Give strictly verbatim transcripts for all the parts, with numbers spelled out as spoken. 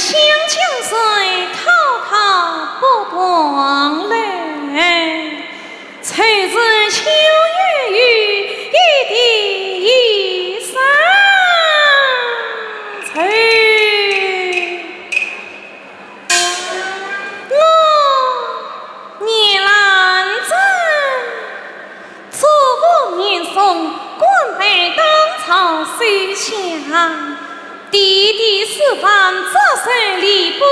湘江水滔滔不断流，愁是秋夜雨，一滴一声愁。我严兰贞，祖父严嵩，官拜当朝首相，弟弟是万岁，礼部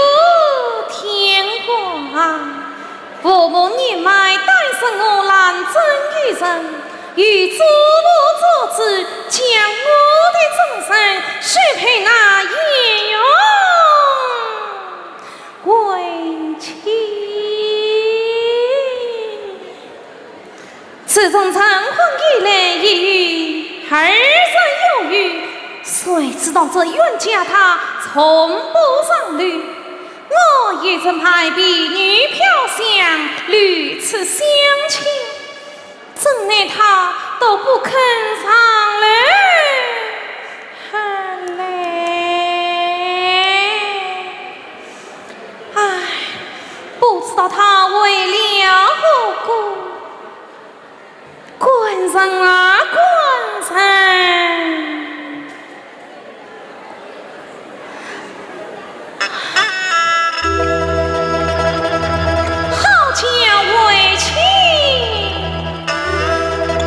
天官。父母年迈，单生我兰贞一人，有祖父做主，将我的终身许配那鄢荣为妻。 自从成婚以来，已有二十有余，谁知道这冤家他从不上楼。我也曾派婢女飘香，屡次相请，怎奈他都不肯上楼。唉，唉，不知道他为了何故。 官人啊，官人！好叫为妻，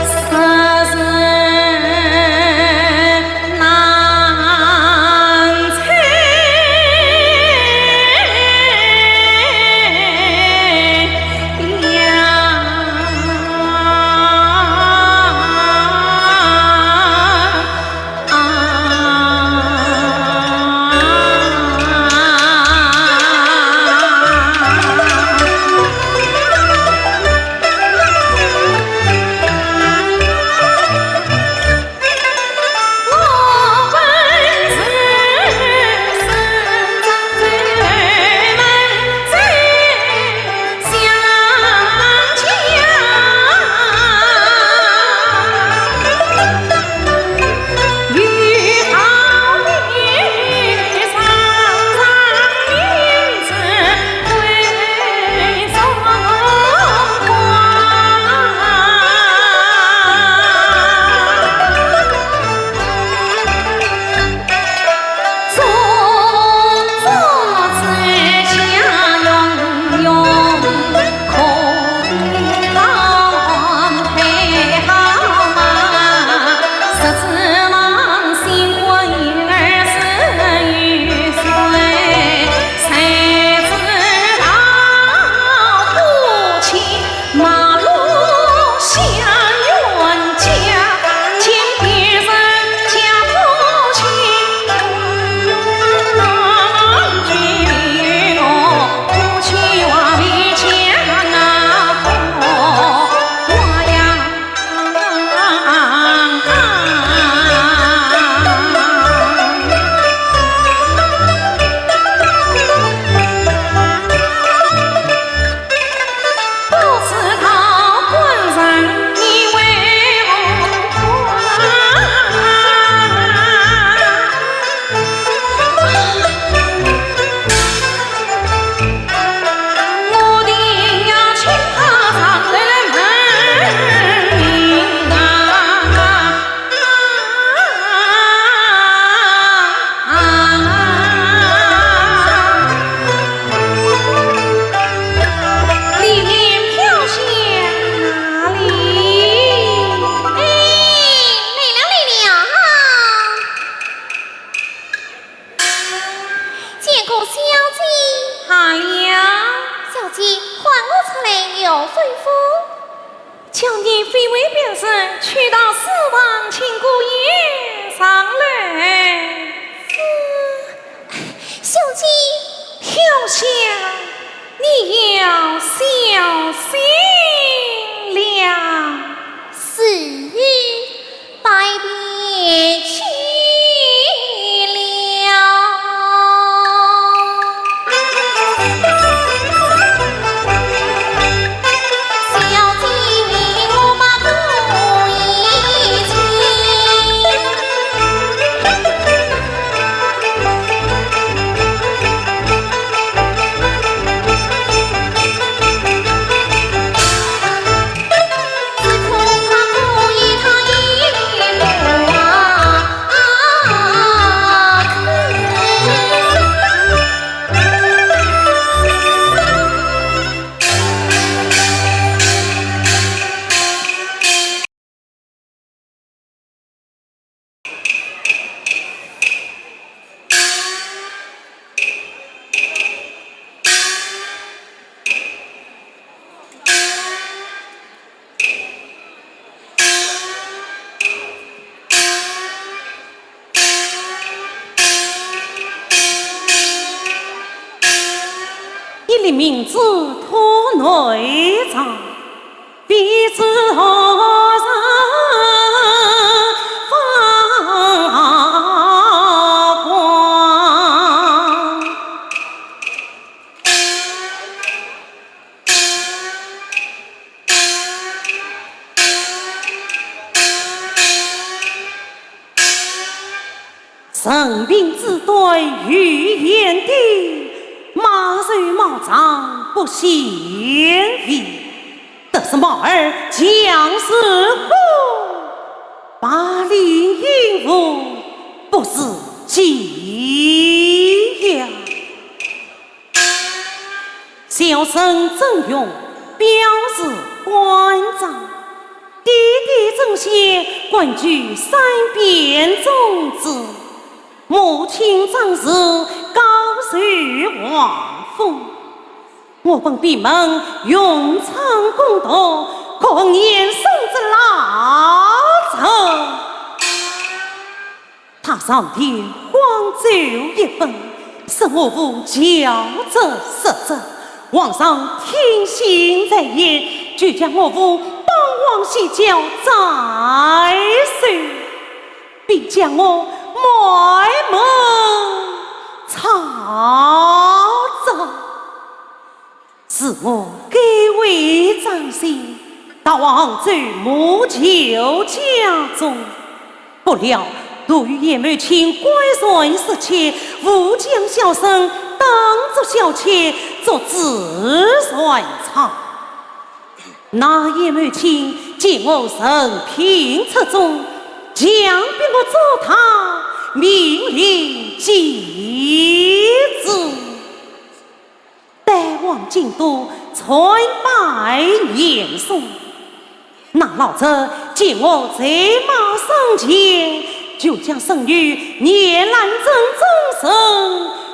实是难成呀。 哎，来了，来了啊！ 见过小姐。罢了。小姐，唤我出来有吩咐？叫你非为别事，去到书房请姑爷上来。是，小姐。飘香，你要小心了。是。 拜别去了。立明珠托内藏，未知何日放光。 人贫志短有言定，马瘦马长不显威。得失马儿强似虎，百里行无不是计呀。 小生曾荣，表字关张，爹爹曾铣，官居三边总制，母亲张氏，高授皇封。我本闭门，勇闯宫斗，可恨严嵩这老贼。 他上殿荒奏一本，说我父教则失职，皇上听信谗言，就将我父绑往西郊斩首，并将我满门抄斩。 是我改为张姓，逃往杭州母舅家中。不料，途遇鄢懋卿官船失窃，误将小生当作小妾，捉至船舱。那鄢懋卿见我人品出众，强逼我做他命令继子。 带往京都，参拜严嵩。那老贼见我才貌双全，就将孙女严兰贞终身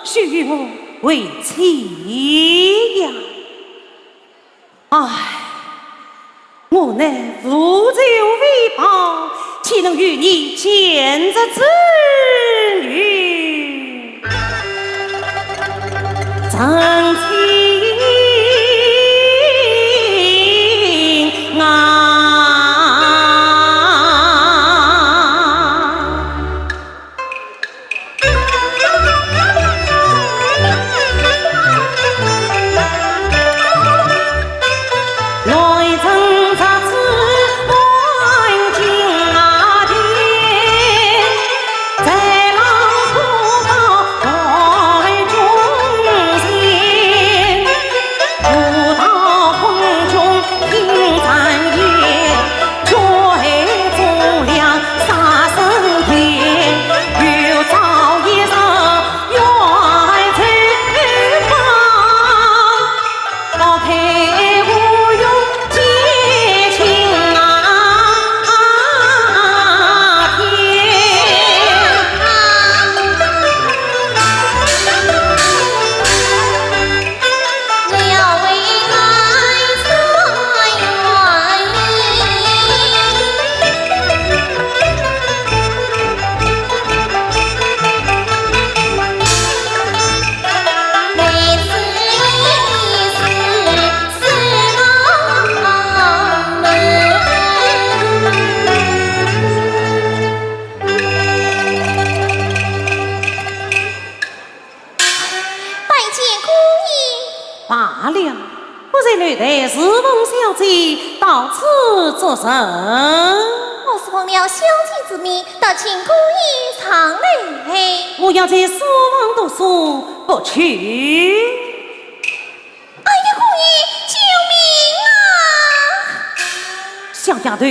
许与我为妻呀。唉， 我乃无仇未报，岂能与你奸贼之女成亲啊？ 拜见姑爷。罢了，我在楼台侍奉小姐，到此作甚？我是奉了小姐之命，到请姑爷上楼。我要在书房读书，不去。哎呀，姑爷，救命啊！小丫头，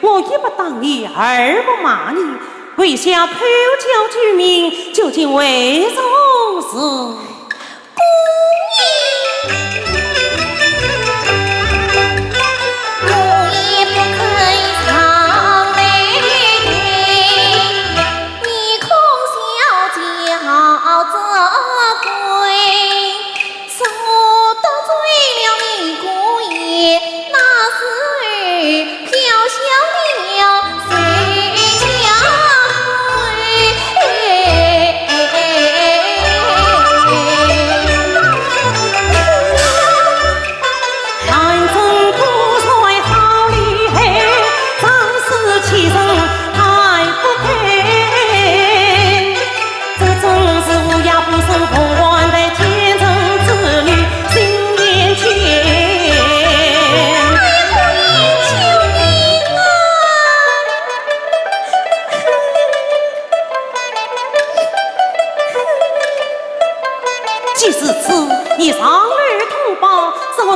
我一不打你，二不骂你， 为啥口叫救命，究竟为何事？姑爷，姑爷不肯上楼去，你看小姐好做鬼。 是我得罪了你姑爷，那时候飘香了谁家回？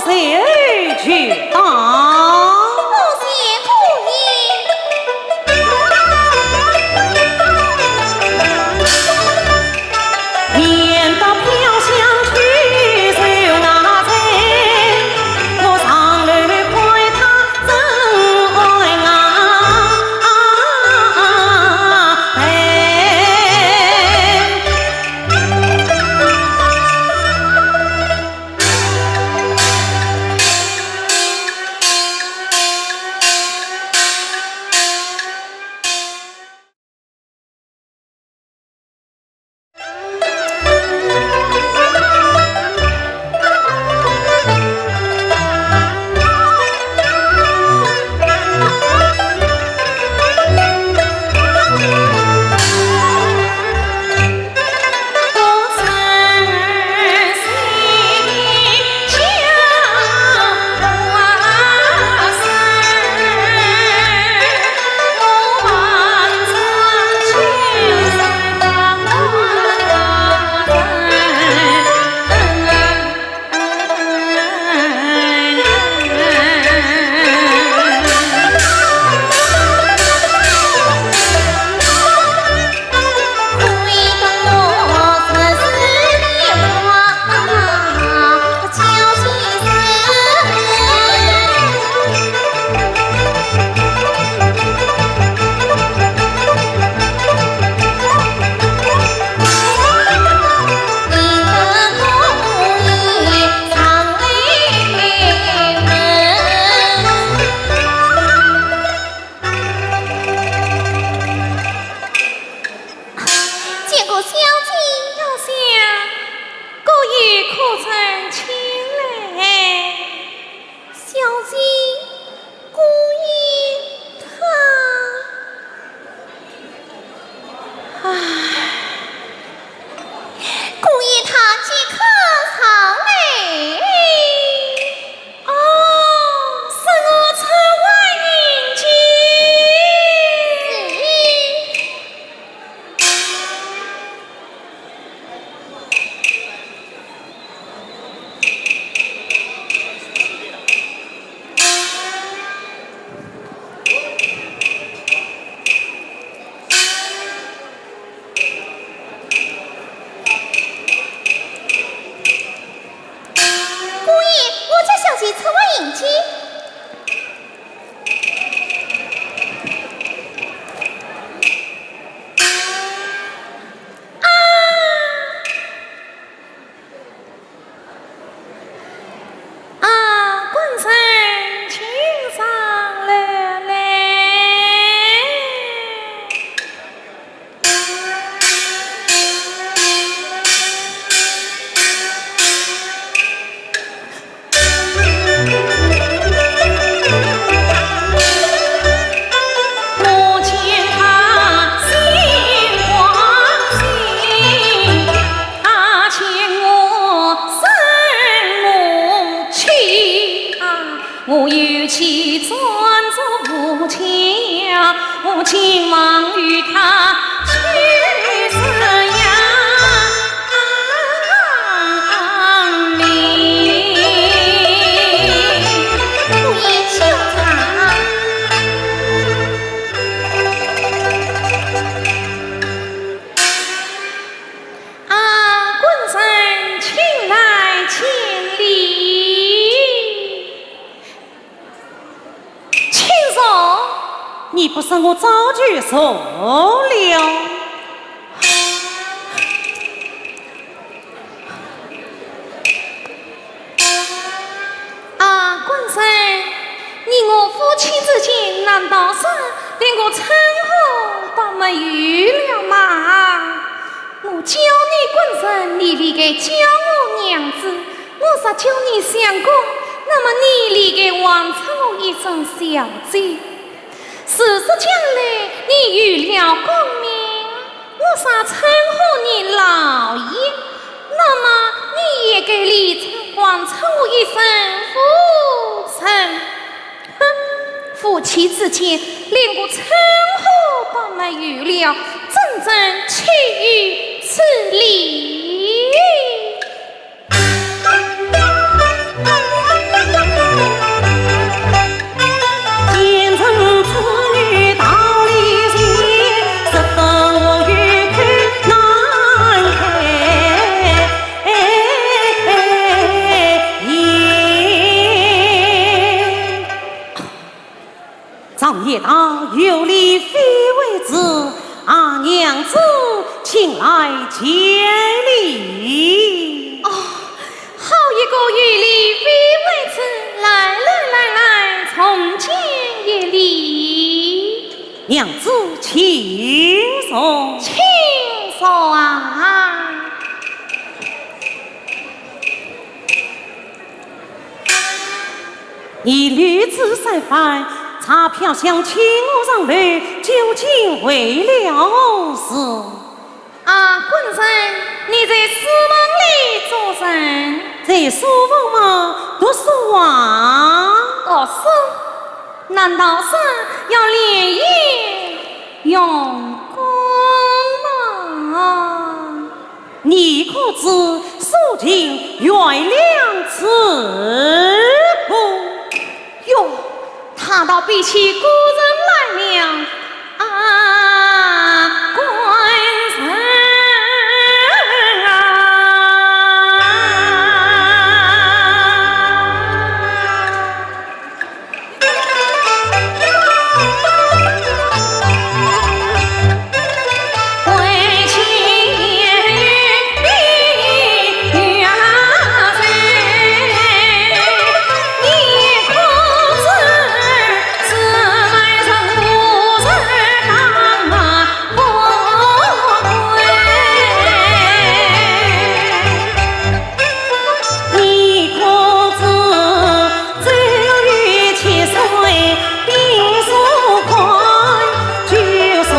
随后就到。多谢姑爷。见过小姐。小姐，姑爷可曾请来？小姐，姑爷他……唉。 姑爷他即刻上来。哦，是我出外迎接。是。 姑爷，我家小姐出外迎接。啊！ 啊，官人，请上楼来。我见他心欢喜， 他见我生我气啊，我有气转做无气啊，我今望与他去世呀。姑爷休吵。 啊，官人，请来见礼。请坐。你不说我早就坐了。啊，官人，你我夫妻之间，难道是连个称呼都没有了吗？ 我叫你官人，你理该叫我娘子；我若叫你相公，那么你理该还称我一声小姐。事实将来你有了功名，我若称呼你老爷，那么你也该理还称我一声夫人。 哼，夫妻之间连个称呼都没有了，真正岂有此理！一道有礼非为之，啊，娘子，请来见礼。哦，好一个有礼非为之，来来来来，重见一礼。娘子，请坐。请坐啊。 你旅至三番，差飘香请我上楼，究竟为了何事？啊，官人，你在书房里做甚？在书房嘛，读书啊。读书？难道是要连夜用功吗？ 你可知苏秦悬梁刺股？哟，他倒比起古人来了。啊，官人啊！ 你可知周瑜七岁兵速快，九岁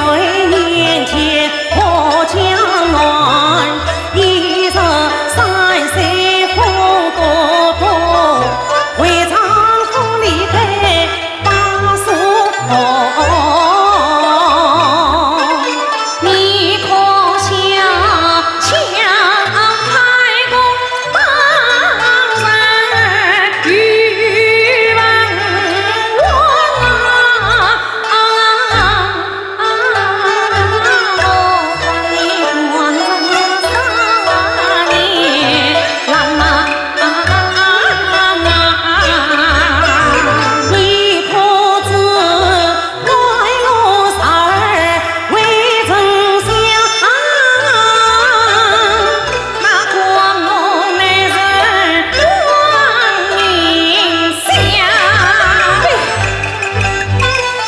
年间破江南，一十三岁封都督，为丈夫立开 大宋朝，你可想想开国当然有文王啊！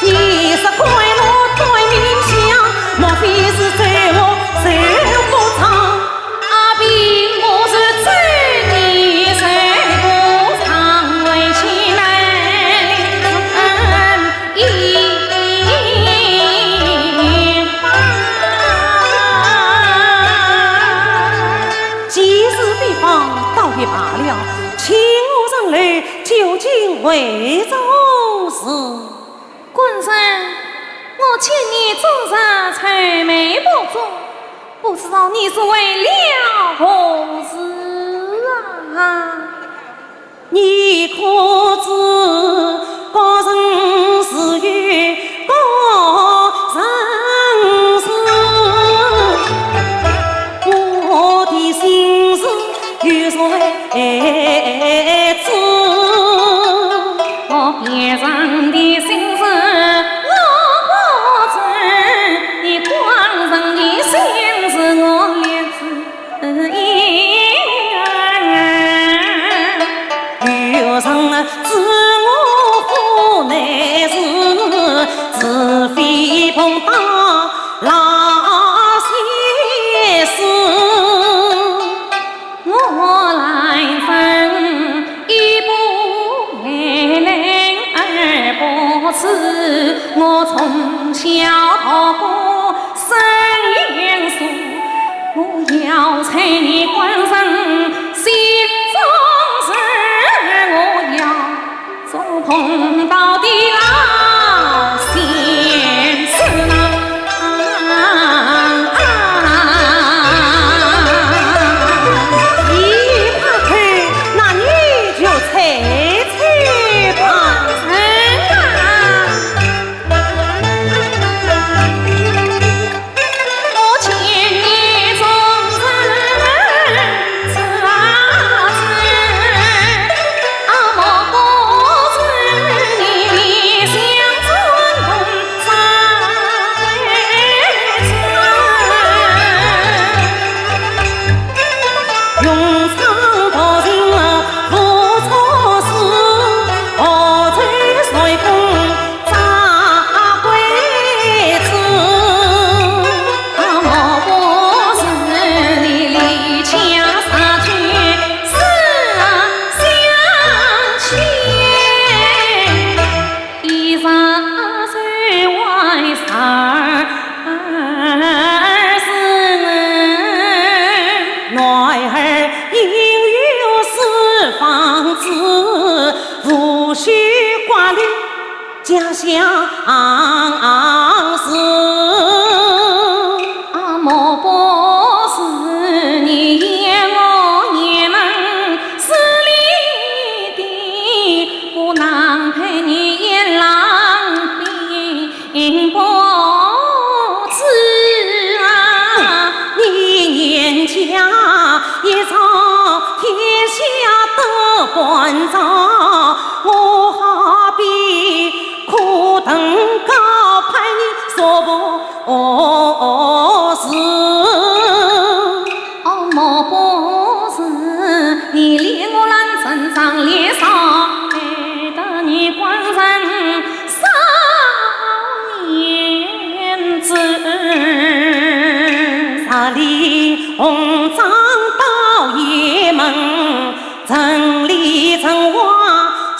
你是怪我对你不孝，莫非是咒我受不长？阿并不是咒你受不长，为妻难以放。既是比方，倒也罢了，请我上楼，究竟为何事？ 官人，我见你终日愁眉不展，不知道你是为了何事啊？你可知古人自有古人诗，我的心事 有谁知？我别人的心事我不知，你官人的心事我略知一二。有人知我腹内事，是非碰到老先生。 我来生一步为人而不知，我从小读过圣贤书，我要猜你官人心中事，我要 做公道的老先生啊。你怕头，那你就猜猜吧。人啊， 我见你终日痴啊痴，啊，我不知你面许寡人家乡事。啊，莫不是你言我言门势利的，不能配你言郎并不知啊。你言家一朝天下得关照，我何必苦等高攀你说不是。哦，莫不是你连我拦阵仗连上，害得你官人少年子。十里红妆到雁门，城里城外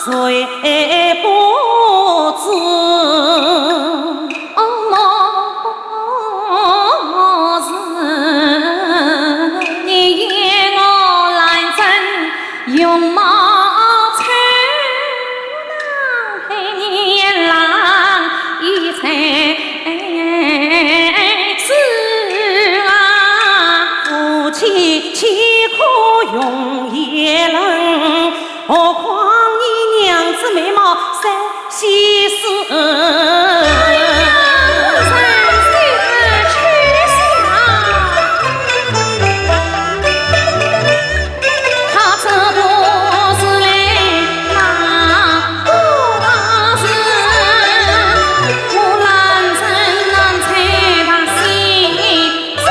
谁不知。哦，莫是你言我拦阵容貌丑，我能配你言郎一才子啊。夫妻岂可容易冷，何况你娘子美貌三 喜事。哎呀，我三喜事去想。他这不是来那不是，我拦阵难在他心中。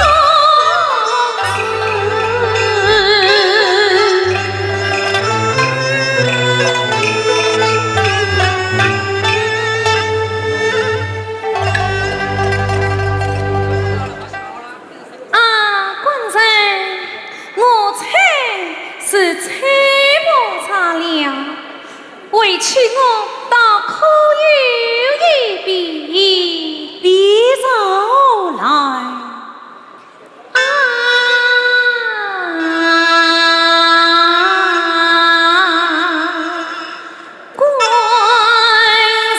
啊，官人，我猜是猜不着了，为妻我倒可有一比。比作何来？ 啊，官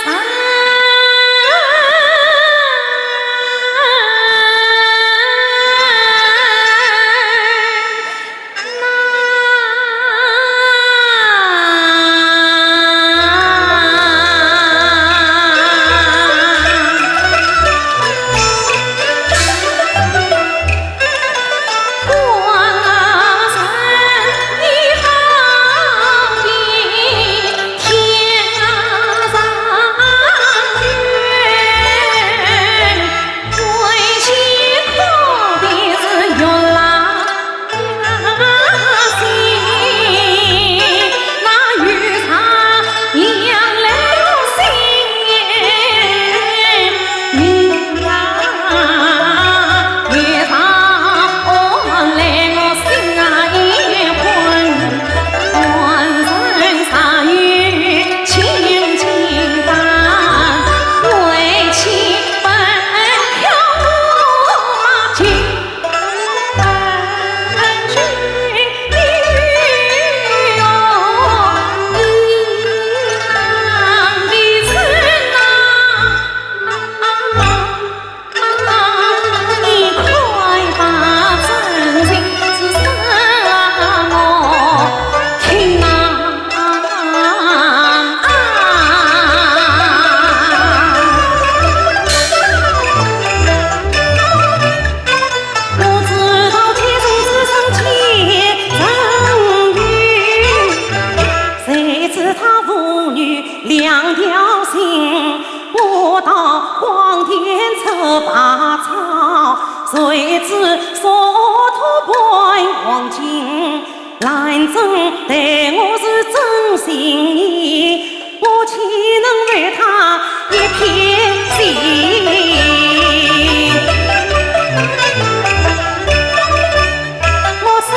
人。 谁知他父女两条心，我到广田出拔草，谁知说托半黄金，兰贞待我是真心意，我岂能为他一片心？ 官人，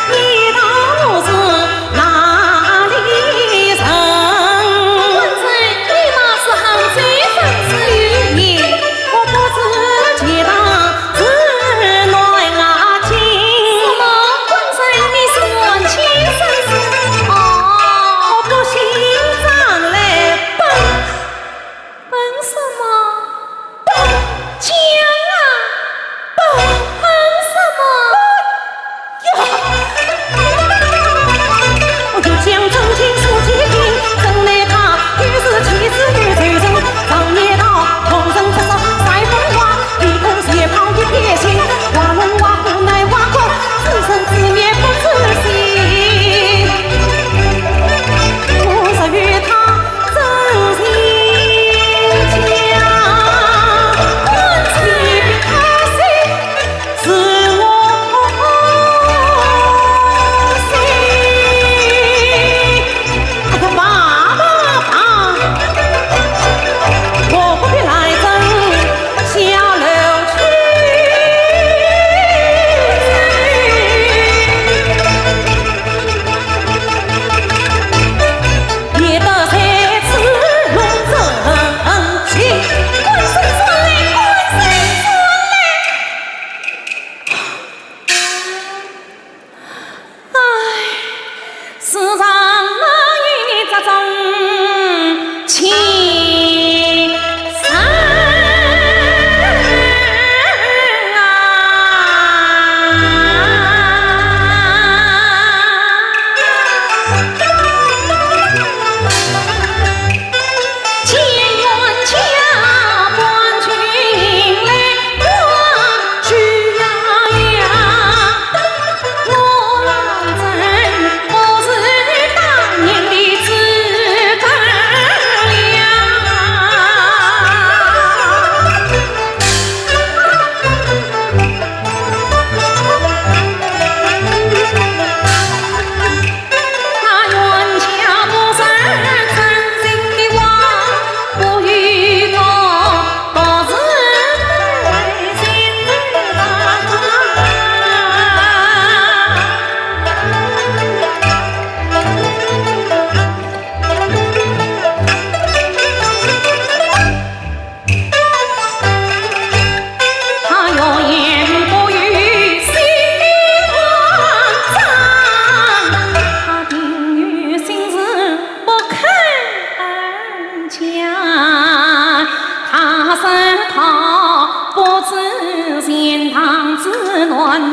你嘛是杭州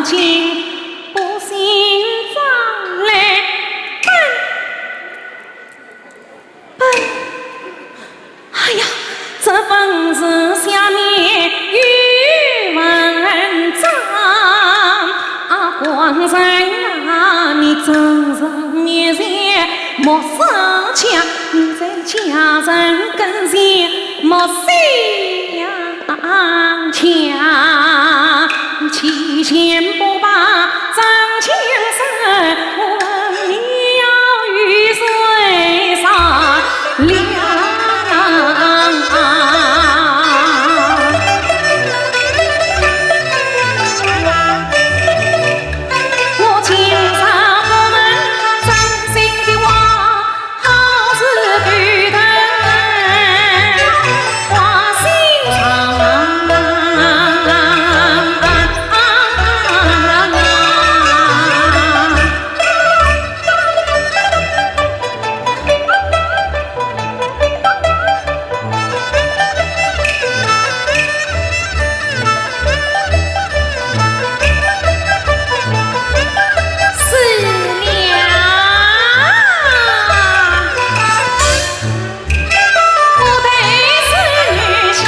金不醒早来奔，奔。哎呀，这本是下面有文章啊，官人啊，你真是面前莫生气，你在家人跟前莫生气。 强，欺贤不怕张青山，我问你要与谁商量？我今朝不问真心的话， 好似对灯花心肠。是了。我对此想去。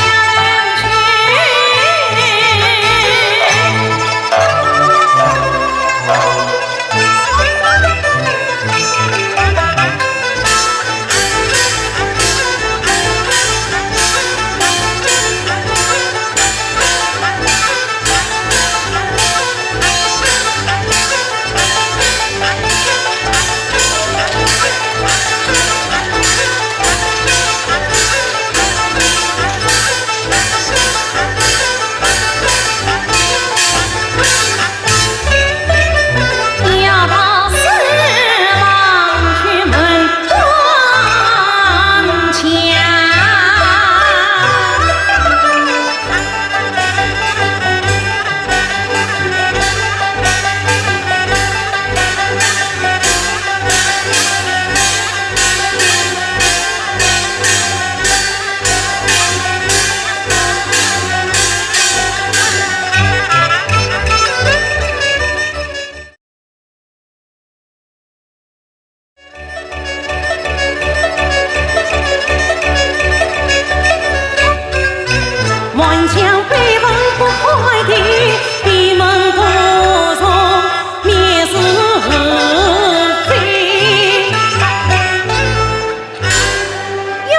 哟，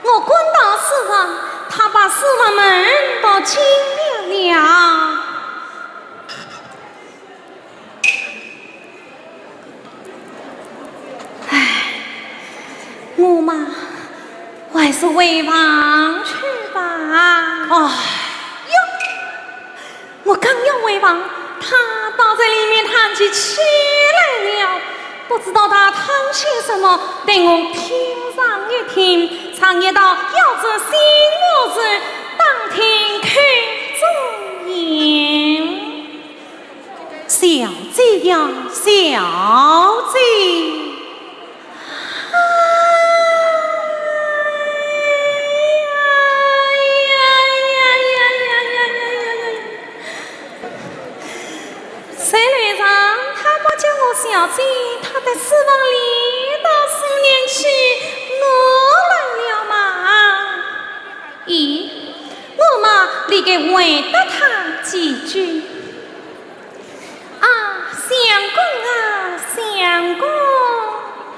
我赶到书房，他把书房门都紧闭了。 唉，我嘛，还是回房去吧。哎哟，我刚要回房，他倒在里面叹起气来了。不知道他叹些什么，待我听上一听，常言道：要知心何处，当听口中言。 小姐呀，小姐。谁来让他不叫我小姐，他在书房里倒思念起我来了嘛。咦，我嘛，理该回答他几句。 啊，相公啊，相公。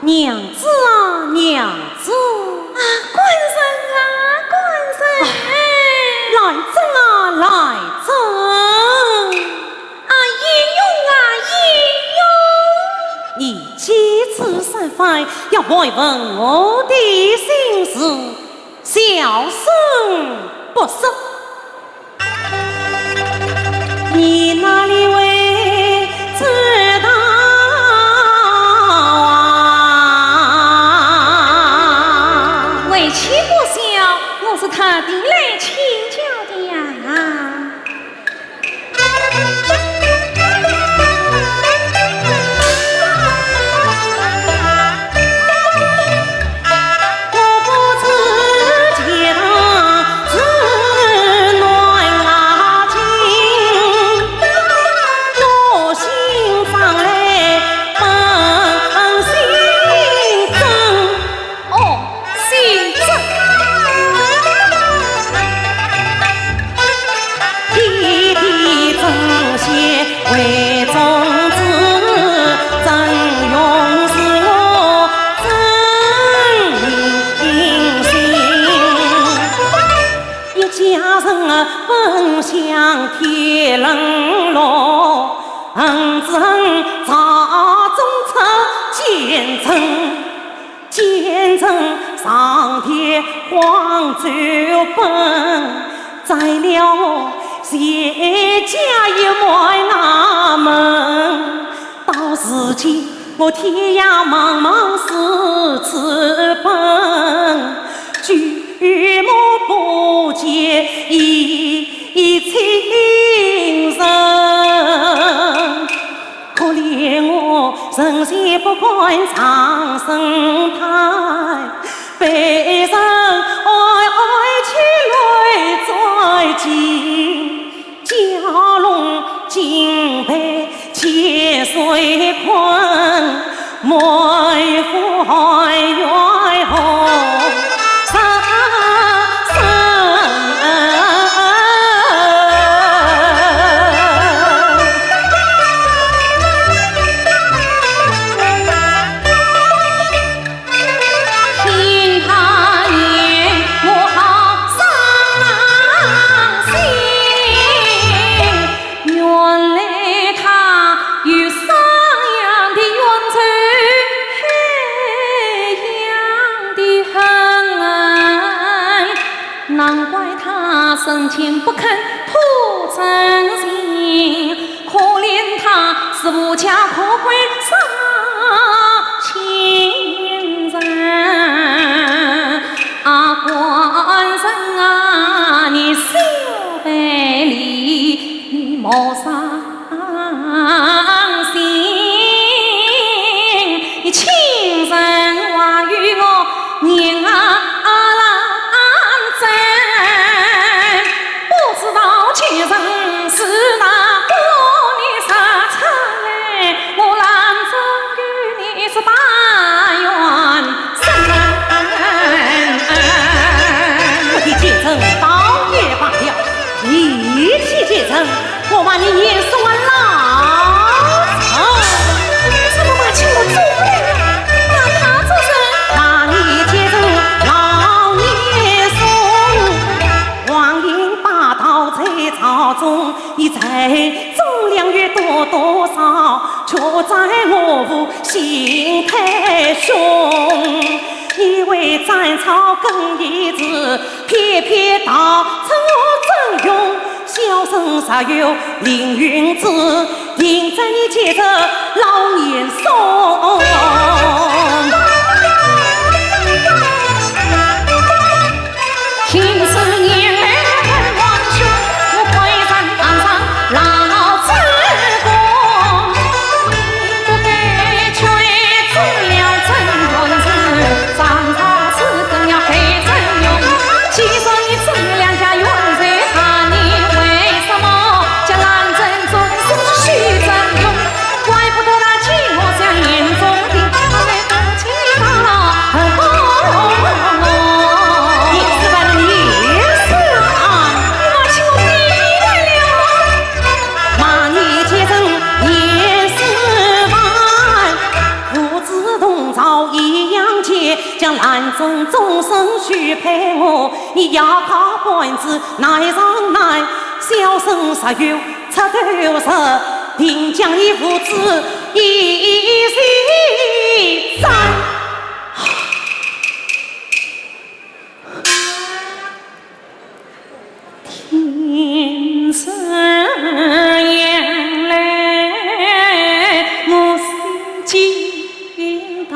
娘子啊，娘子。啊，官人啊，官人。啊，来者啊，来者。啊，鄢荣啊，鄢荣。你几次三番要盘问我的心事，小生不说。 你哪里会知道啊？为妻不孝，我是特地来请教的呀。人啊，奔向天门路，恨只恨朝中出奸臣，奸臣上天荒走奔，宰了我全家一满衙门。到如今我天涯茫茫四处奔，举目不见一亲人。可怜我神仙不敢长生叹，被人爱爱且泪在肩。 蛟龙竟被千岁困，满腹哀怨何时生？听他言，我好伤心。原来他有襄阳的冤仇，海洋的恨，难怪他生前不肯吐真情。 可怜他是无家可归少年人。啊，官人啊，你小辈里，你莫伤心，你亲人还有我娘啊，啊，啦，啊，真。 不知道奸臣是哪个，你说出来，我拦着与你是把冤伸。我的奸臣倒也罢了，提起奸臣，我把你严嵩啊老贼。怎么把奸臣捉来了？把他捉人。把你奸臣老严嵩， 王英霸道在朝中，你罪中两冤多多少，却在我府刑太凶。你为斩草更一子，偏偏盗出我曾荣，销声匿后凌云志，定罪你奸臣老严嵩。 骂你奸臣严世蕃，父子同朝一样贱，将兰贞终身许配我，你要靠半子难上难，销声匿后出头日，定将你父子一齐斩。 天子眼泪，我心惊当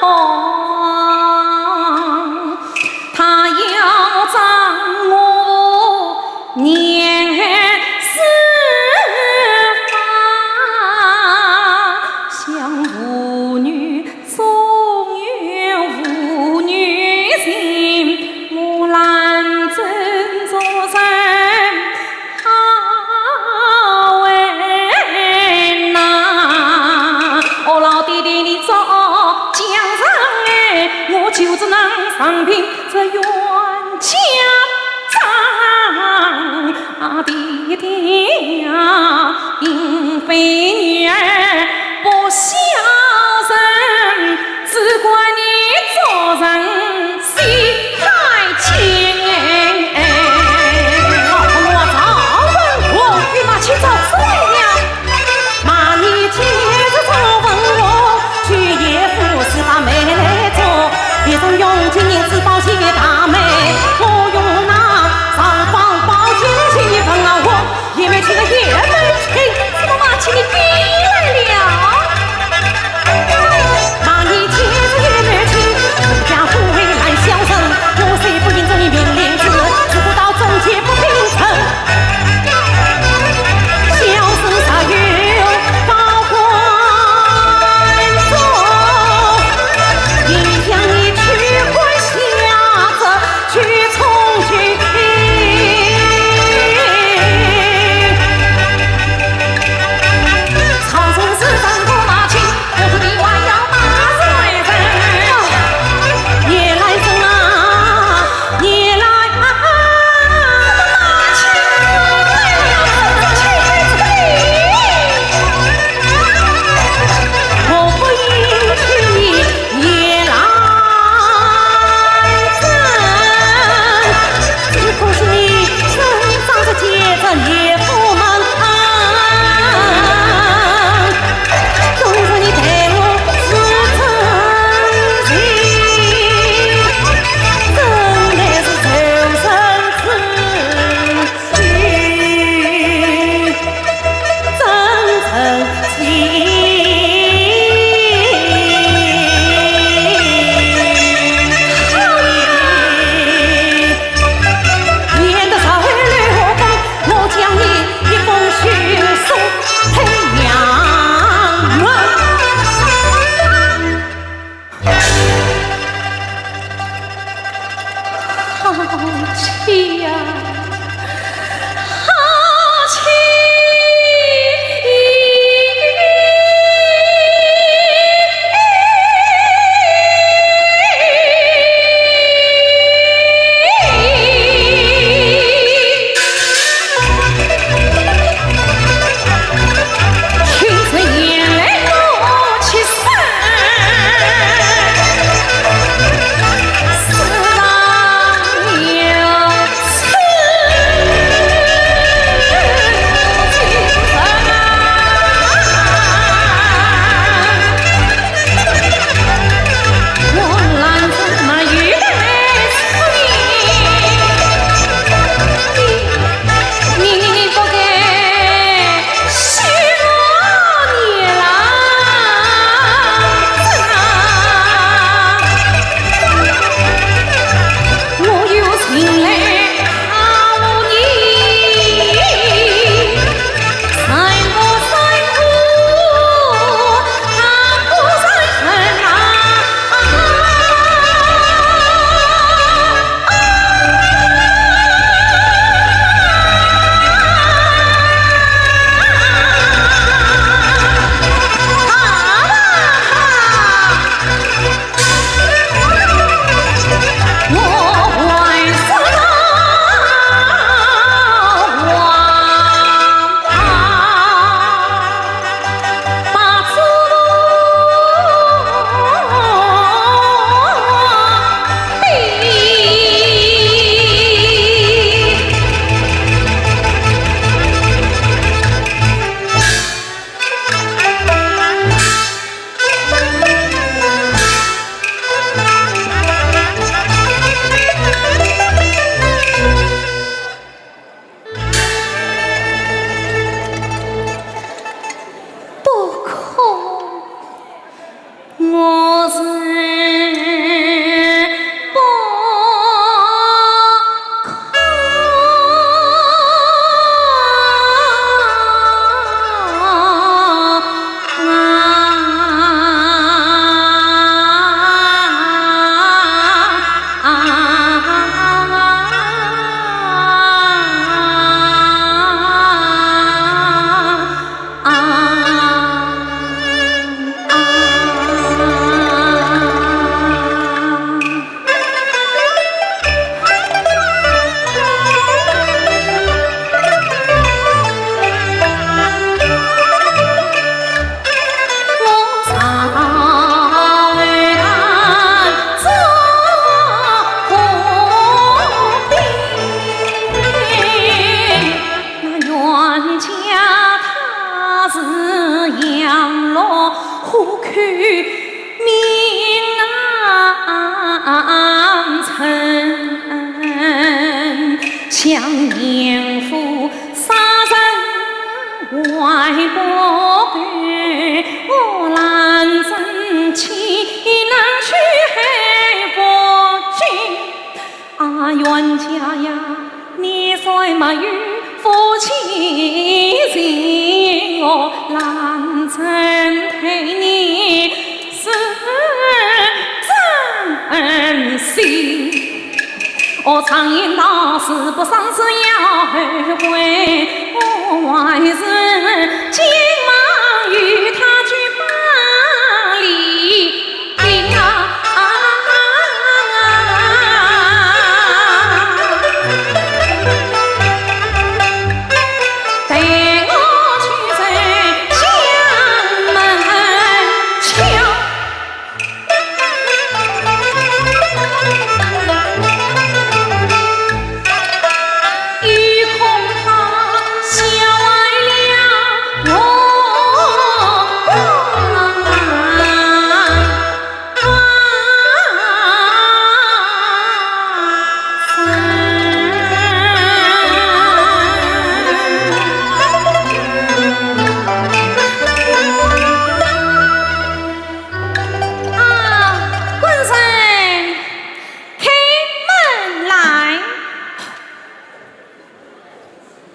痛。他要斩我年四方，想父女 终有父女情，我兰贞做人好为难。哦，老爹爹，你早讲上来，我就只能任凭这冤家 长啊，爹爹呀，并非女儿不孝顺，只怪你做人心太贱。想严府杀人还不够，我兰贞岂能去海不救？啊，冤家呀，你虽没有夫妻情，我兰贞待你是真心。 哦，常言道，死不伤子要后悔，我还是今晚与他去把理定啊。带我去走江门桥。 啊，官人，开门来。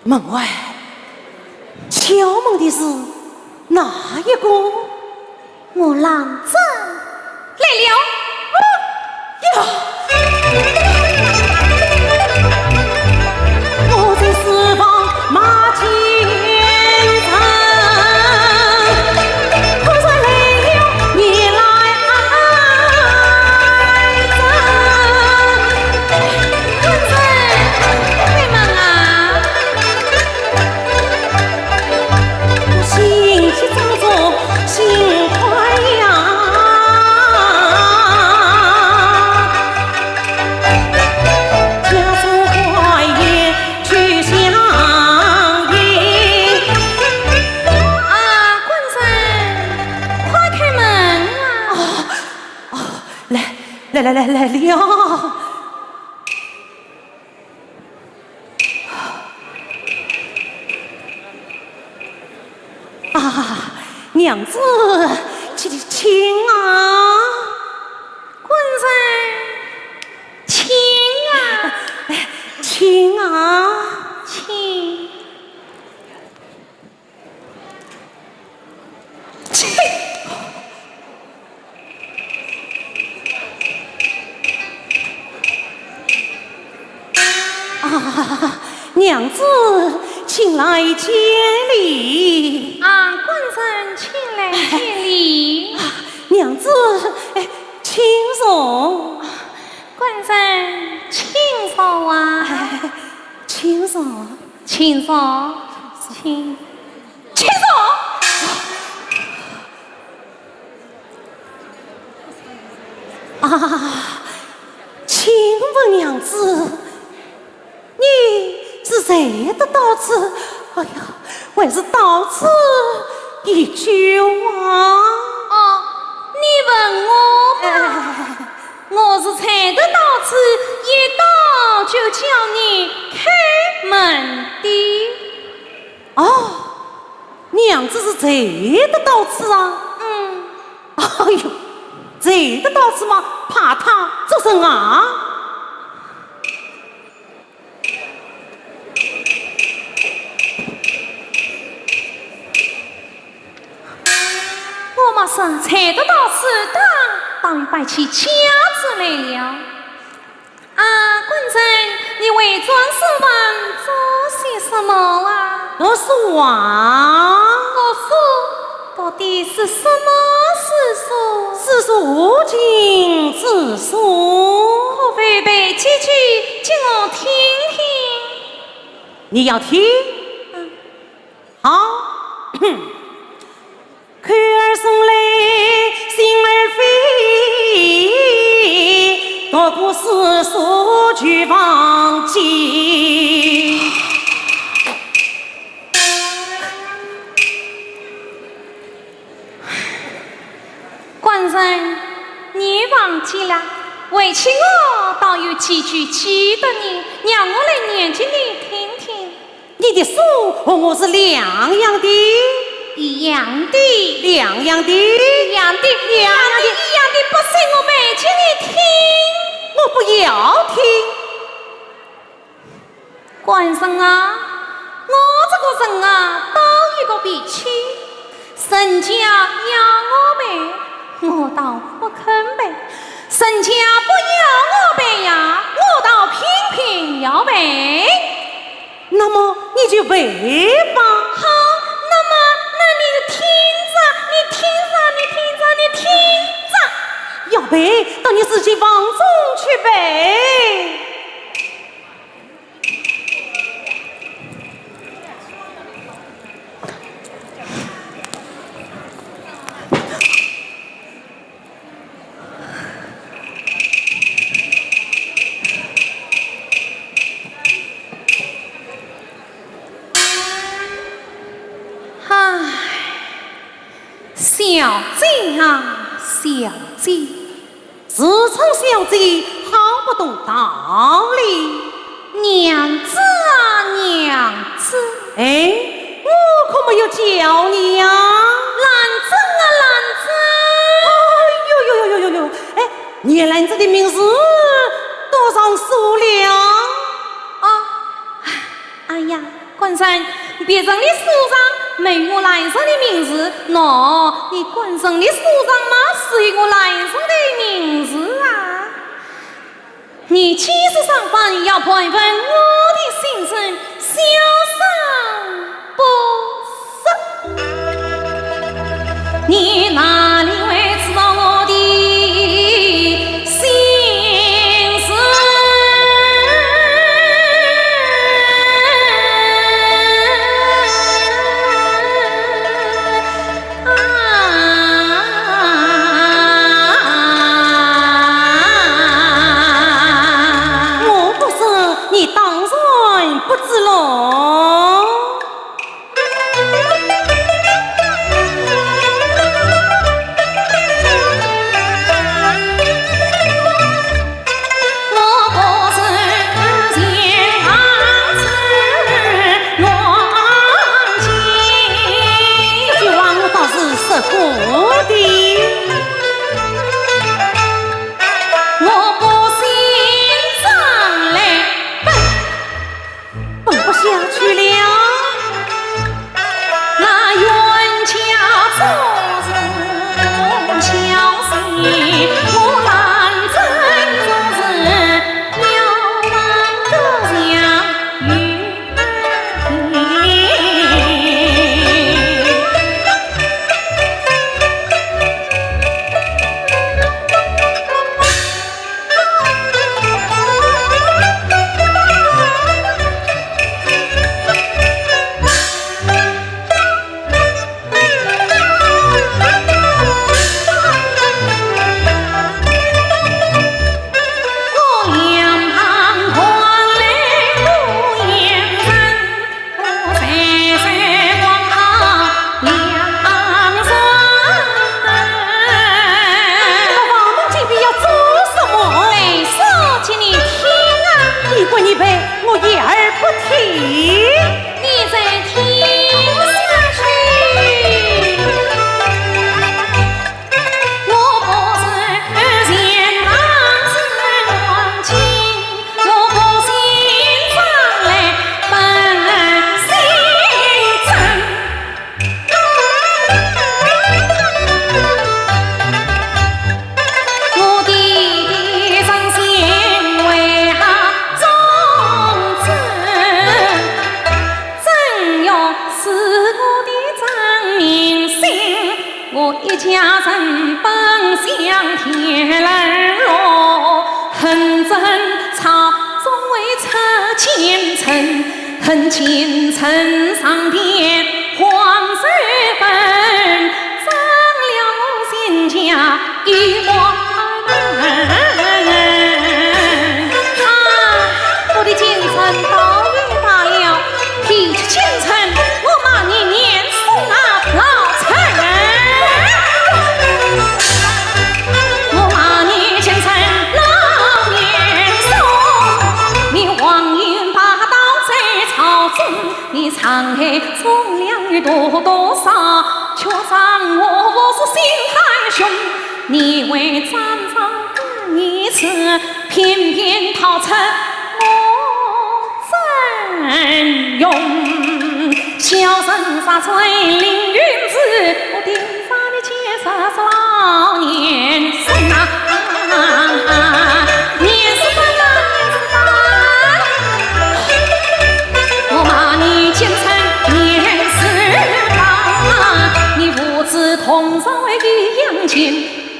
门外敲门的是哪一个？我兰贞来了。呀！ 啊，官人，快开门啊！哦，哦，来，来，来，来，来了。 啊，娘子，请，请啊。官人，请啊。请啊。请。 啊，娘子，请来见礼。啊，官人，请来见礼。啊，娘子，哎，请坐。官人，请坐啊。哎，请坐。请坐，请。 请坐。啊，请问娘子，你是才得到此，哎呀，还是到此一久啊？哦，你问我嘛。哎。我是才得到此，一到就叫你开门的。 哦，娘子是才得到此啊？嗯。哎呦，才得到此嘛，怕他做甚啊？我嘛是才得到此，当，当然摆起架子来了。 啊，官人，你回转书房做些什么啊？读书啊。读书？读的是什么诗书？四书五经之书。可否背几句给我听听？你要听？嗯。好。 口儿声来心儿飞，读过四书就忘记。官人，你忘记了，为妻我倒有几句记得呢，让我来念给你你说和我是两样的。一样的。两样的。一样的。两样的。一样的。不信我背给你听。我不要听。官人啊，我这个人啊，倒有个脾气。 人家要我背，我倒不肯背；人家不要我背呀，我倒偏偏要背。那么你就背吧。好，那么，那你听着，你听着，你听着，你听着。要背，到你自己房中去背。 唉，小姐啊，小姐。 自称小姐，好不懂道理。娘子啊，娘子。哎，我可没有叫你呀。兰贞啊，兰贞。哎呦呦呦呦呦呦，哎，你兰贞的名字多上数了。啊， 哎呀，官人，别人的书上没有我兰贞的名字，喏，你官人的书上嘛是有我兰贞的名字啊。你几时上官要盘问我的心事，小生不说。 你哪里会知道我的心事？啊，我不说，你当然不知喽。 这句话我倒是说过的。 奔不下去了。你们房门紧闭要做什么？哎，说给你听啊。你滚一边，我一言不听。你再听下去。 我一家人奔向天儿落，恨争吵总会出奸臣，恨奸臣上殿黄州奔，伤了我全家一家人。啊，我的奸臣倒也罢了， 提起奸臣，我骂你年兽啊，老贼！我骂你奸臣老年兽，你王允霸道在朝中，你才沧海从良有多多少，却让我不是心太雄。你为战场的日子，偏偏逃出我阵营。小人杀醉凌云志，我定杀你七十老年生啊！年十三啊，年十三！ 我骂你奸臣，你人是党，你父子同朝为义扬情，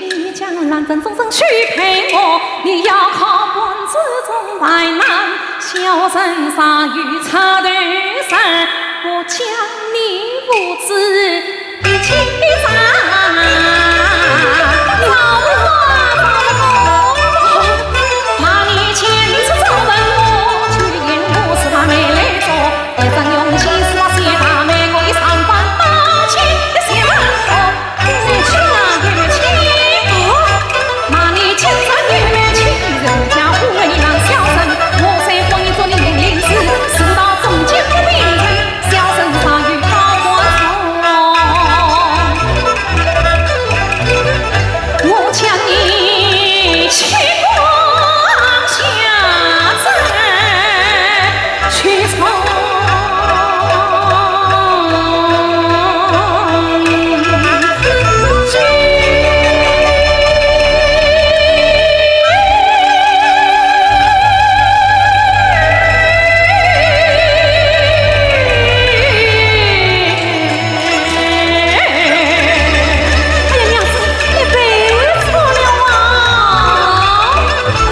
你将兰贞终身许配我，你要靠半子中败难，小人杀有出头人，我将你父子 一起上，老母啊，老母！骂你奸臣赵文华，去年我是他没来做，一张用心是他写大美，我一上班打起一些忙活，有没有气啊？有没有气？骂你奸臣有没有气？人家不为难小人，我虽婚姻做你命令是，事到中间不平衡。 小生上有高官重，我将你去光下山去重。哎呀，娘子，你背错了啊！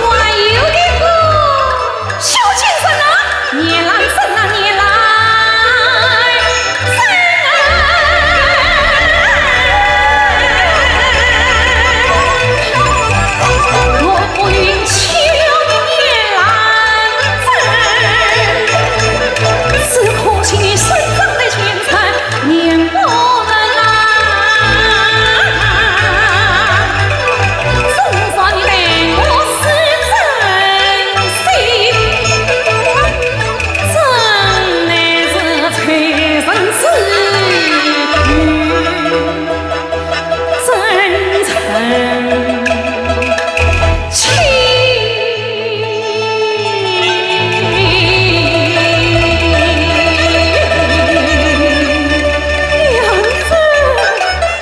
我还有一个小贱人啊！你来，你来，你来！ 真乃是才人之女，真成亲。娘子，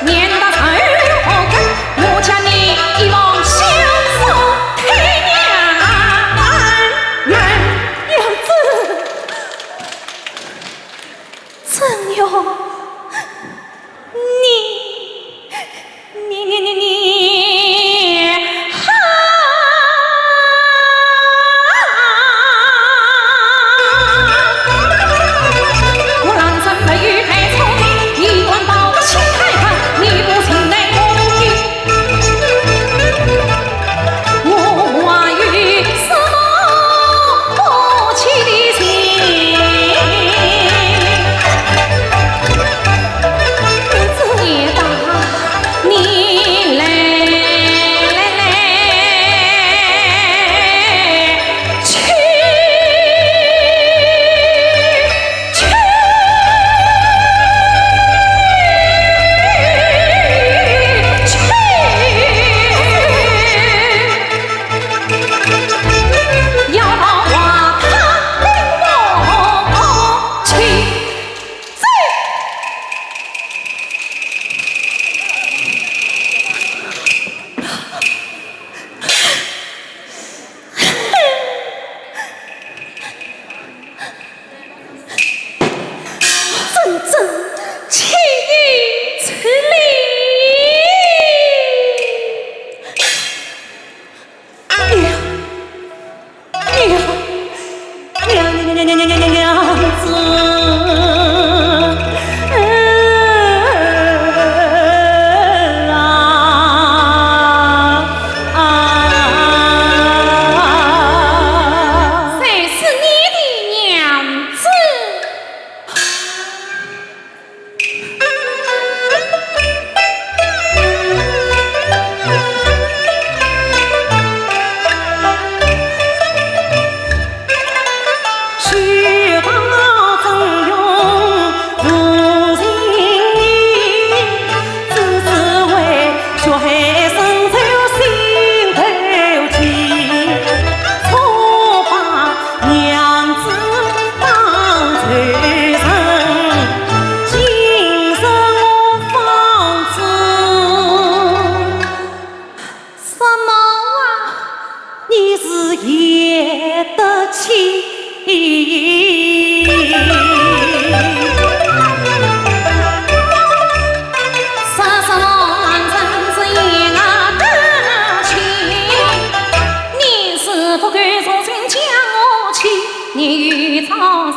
念到这儿，我将你一往相送，退娘。娘子。 真要你，你，你，你，你，哈！我郎中没有太聪明，你管到不清太太，你不信待我不信。 我还有什么不起的心？只要你来，来，来，去。 真正岂有此理！娘，娘，娘，娘，娘，娘，娘，娘子啊！ 啊，谁是你的娘子？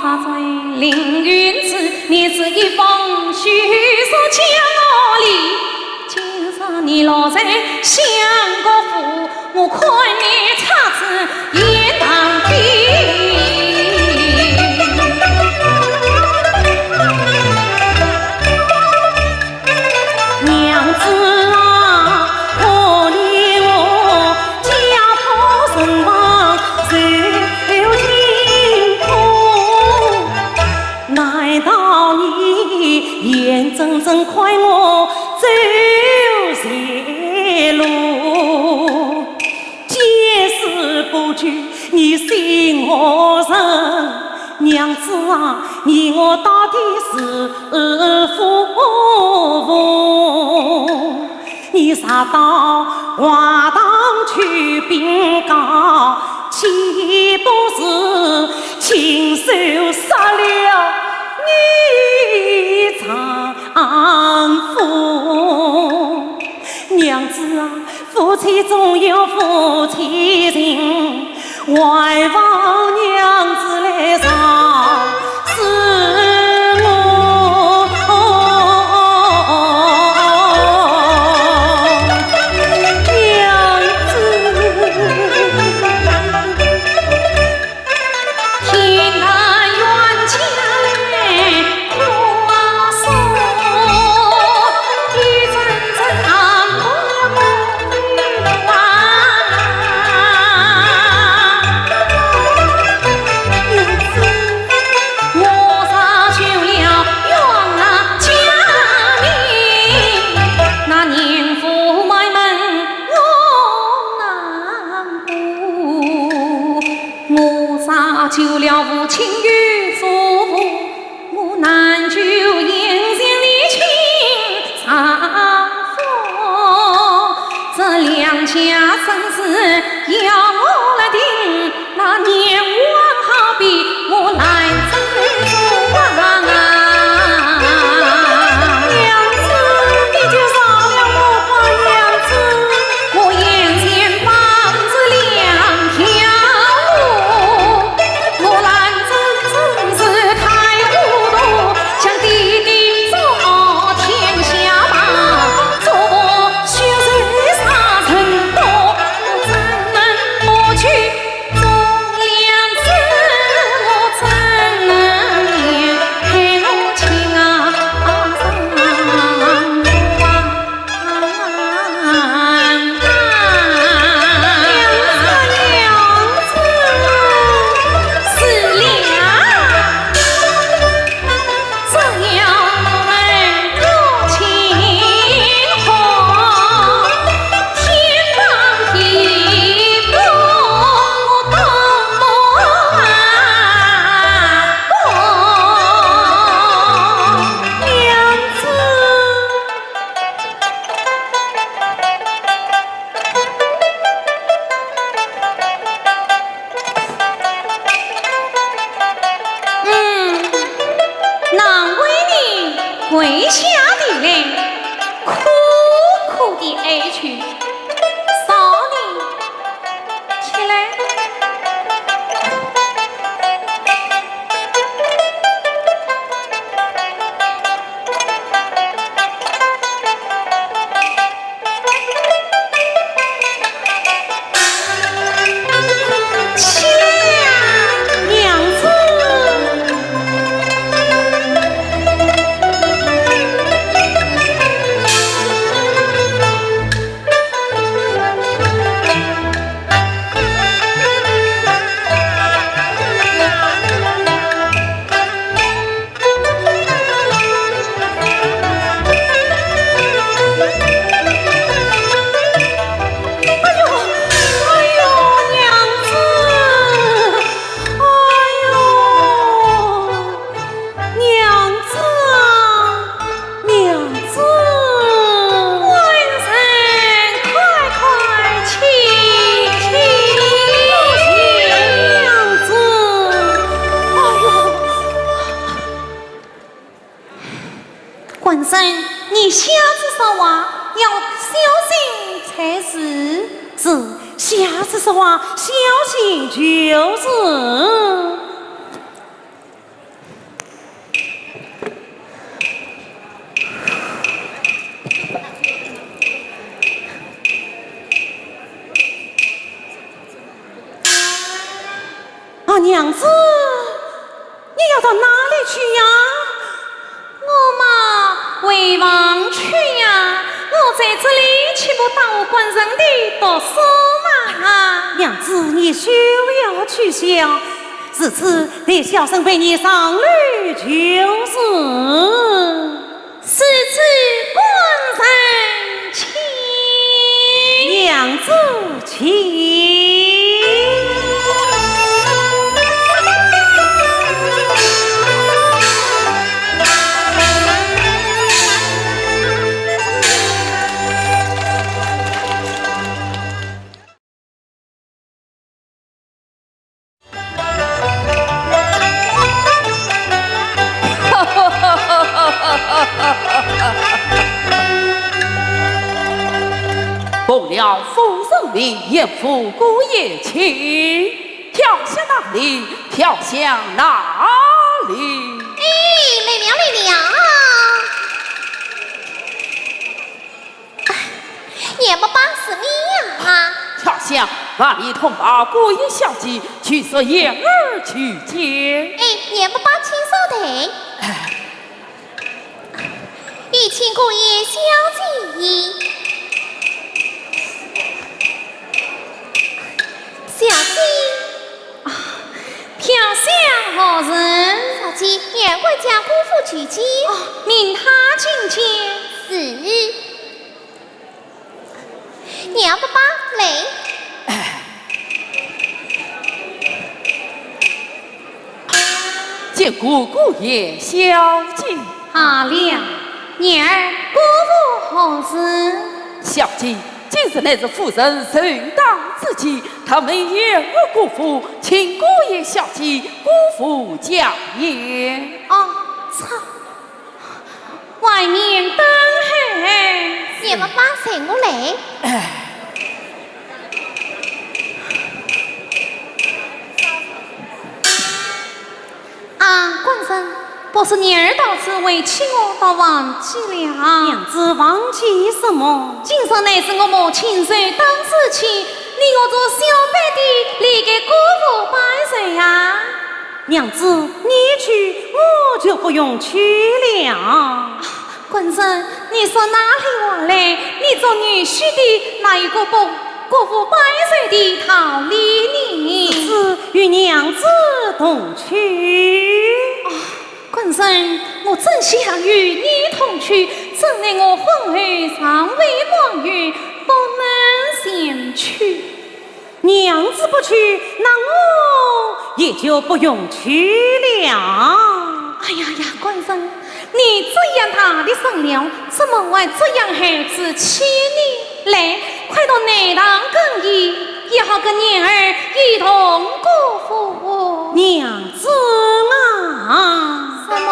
山水凌云志，你是一封休书交我哩。今日你落在相国府，我看你差之也难比。 娘子啊，可怜我家破人亡受尽苦，难道你眼睁睁看我走绝路？ 见死不救，你心何忍？娘子啊，你我到底是夫妇？你若到外堂去禀告，岂不是亲手杀了你丈夫？娘子啊， 夫妻总有夫妻情，还望娘子来饶恕我。娘子。 天大冤家来哭诉，一阵阵难过啊。我若救了冤家命，那年富满门我难过。 我若救了父亲与祖父，我难救眼前的亲丈夫。这两家生死要我来定，那年王好比我来争做王啊。娘子，你就饶了我吧，娘子。 我眼前放着两条路，我难争真是太糊涂，想抵定做天下吧，做血水杀人多，我怎能不去做良子？我怎能连陪我亲啊丈夫啊？ 嗯，难为你跪下地来，苦苦地哀求。少年，起来。 娘子。哎呦，哎呦，娘子，哎呦，娘子啊，娘子。官人快快请，请。娘子，哎呦。 官人，你下次说话要小心才是。是，下次说话小心就是。娘子，你要到哪里去呀？我嘛，回房去呀，我在这里岂不耽误官人的读书嘛？娘子，你休要取笑，如此待小生陪你上楼就是。如此官人请。娘子请。 奉了夫人命，严府姑爷请。飘香哪里？飘香哪里？哎，来了，来了。 哎，严伯伯是你呀？飘香，那你通报姑爷小姐，去说言儿求见。哎，严伯伯请稍等。有请姑爷小姐。小姐。 啊，飘香何人？小姐，严管家姑父求见。哦，命他进见。是。严伯伯来。见过姑爷小姐。罢了，女儿，姑父何人？小姐， 今日乃是夫人寿诞之期，特命严府姑父请姑爷小姐过府家宴。哦，操！外面等候。严伯伯随我来。哎。 啊，官人，不是女儿到此为妻，我倒忘记了。娘子忘记什么？今日乃是我母亲寿诞之期，你我做小辈的，理该过府拜寿啊。娘子，你去，我就不用去了。 官人，你说哪里话来？你做女婿的，哪有个不过府拜寿的道理呢？此与娘子同去。啊，官人，我真想与你同去，怎奈我婚后尚未满月，不能前去。 娘子不去，那我也就不用去了。哎呀呀，官人，你这样大的人了，怎么还这样孩子气呢？来，快到内堂更衣，也好跟女儿一同过府。娘子啊！什么？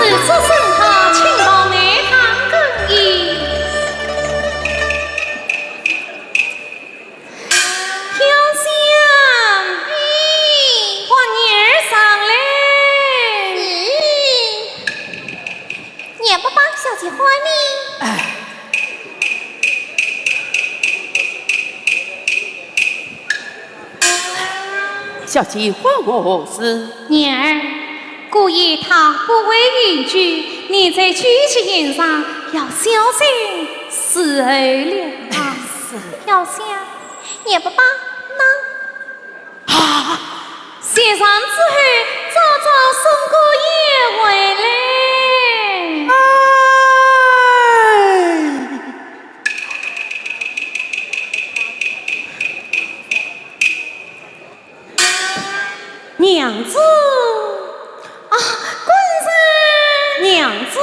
如此甚好，请到内堂更衣。飘香，唤女儿上来。是。 娘不把小姐唤呢？小姐唤我何事？女儿，姑爷他不会饮酒，你在酒席宴上要小心伺候了啊。是。飘香，娘不把，那 啊！谢上之后，早早送姑爷回来。哎！娘子。啊，官人！娘子。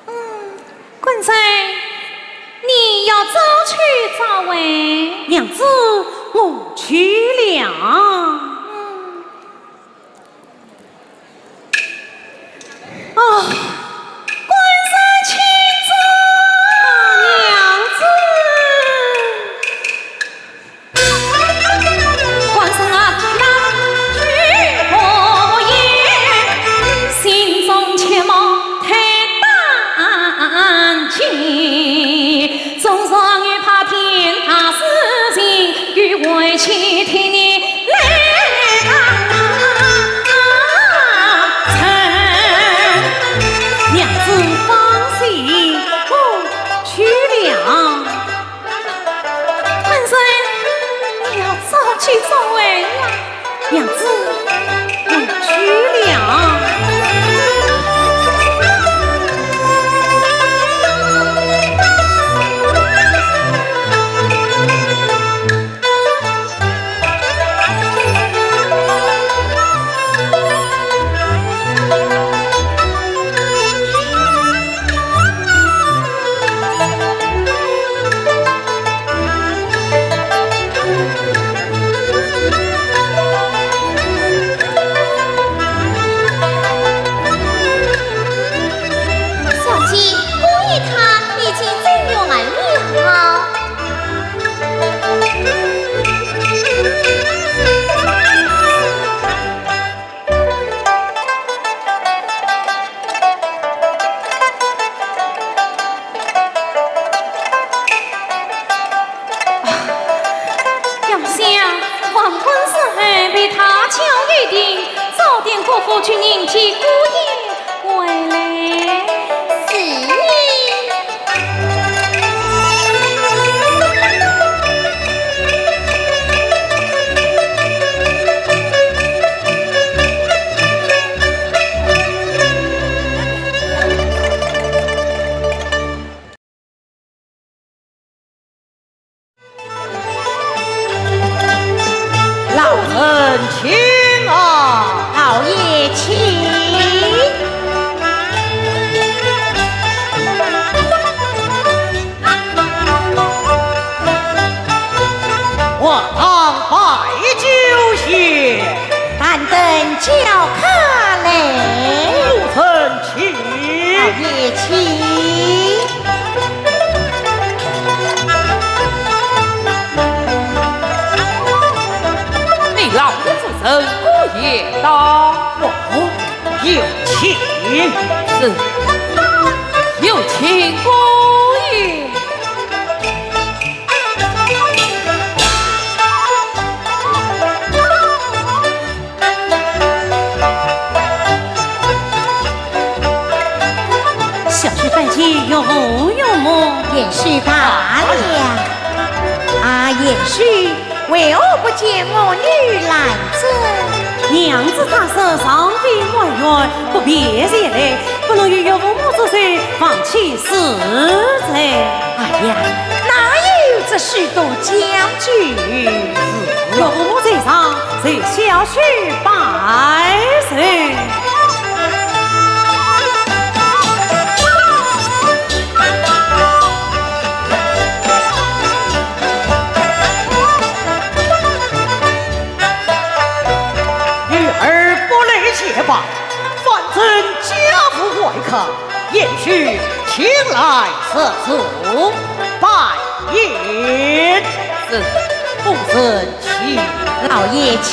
嗯，官人，你要早去早回。娘子，我去了。嗯。哦，官人请坐。啊，娘子。 官人啊，那句不言，心中切莫太担心。纵然有怕天大事情，有为妻替你来帮衬。娘子放心，我去了。 官人，你要早去早回呀。娘子，我去了。 小姐，姑爷他已经进园了。 飘香，王官人被他叫一定，早点过府去迎接姑爷回来。是。 老臣请啊。老爷请。我当拜酒席。但等叫客来。老臣 请。老爷请。恩姑爷到。哦，有请。是，有请姑爷。小婿拜见岳父岳母。贤婿罢了。啊，贤婿， 为何不见我女来哉？娘子她说尚未满月，不便前来，不能与岳父母祝寿，望其恕罪。哎呀，哪有这许多讲究？岳父母在上，随小婿拜寿。 女儿不来也罢，反正家无外客，贤婿请来入座，拜宴。是，夫人请。老爷请。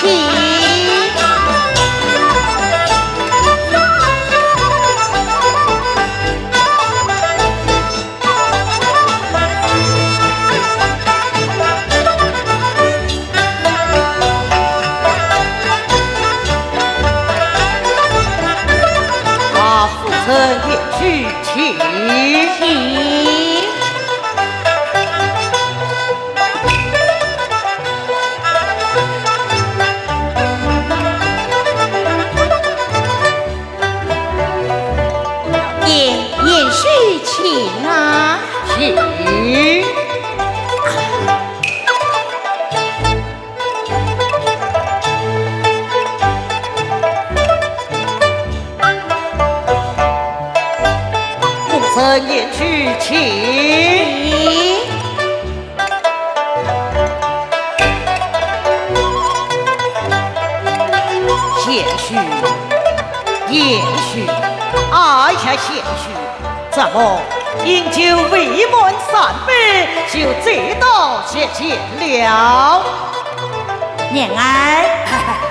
啊，夫人贤婿请。请。 贤，贤婿请啊。请。夫人贤婿请。 贤婿，贤婿，哎呀，贤婿，怎么饮酒未满三杯就醉倒席间了？娘儿，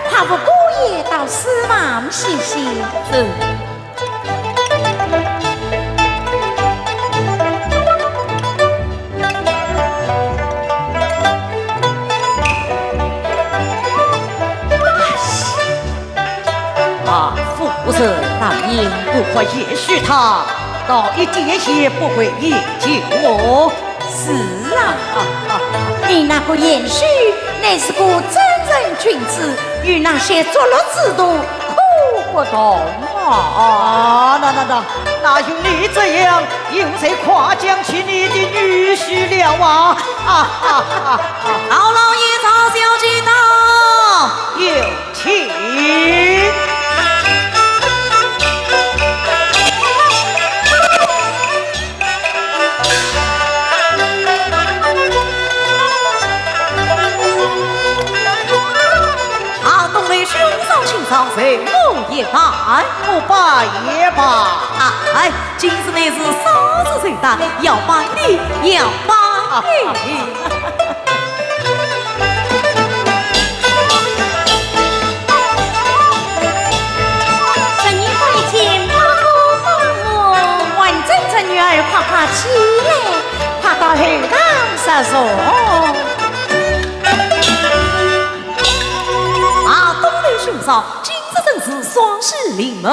快扶姑爷到书房歇息。是。 啊，夫人。大爷。我看贤婿他倒一点也不会饮酒哦。 是啊，你那个贤婿乃是个正人君子，与那些作乐之徒可不同啊。啊，那，那，那，哪有你这样又在夸奖起你的女婿了啊？啊，啊，啊，啊。老老爷，曹小姐到。有 请。啊，东楼兄嫂请上，随我一拜。不拜也罢。啊，哎， 今日乃是嫂子寿诞，要拜的，要拜的。侄女拜见伯父伯母。婉贞侄女儿，快快起来，快到后堂上坐。啊，东楼兄嫂，今日真是双喜临门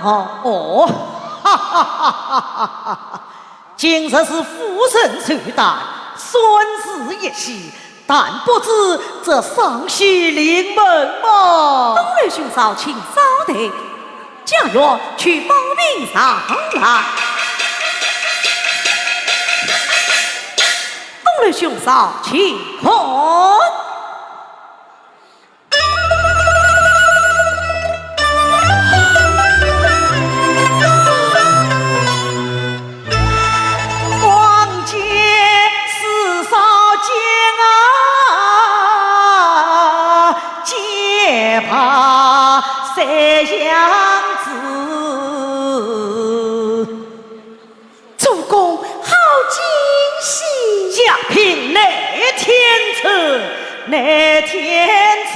哦。哦，哈哈哈哈哈哈！ 今日是夫人寿诞，算是一喜，但不知这双喜临门么？东楼兄嫂请稍待，家院去报禀上来。东楼兄嫂请看。 光见四少将啊，结拜三娘子。 主公好惊喜。嘉宾乃天子，乃天子。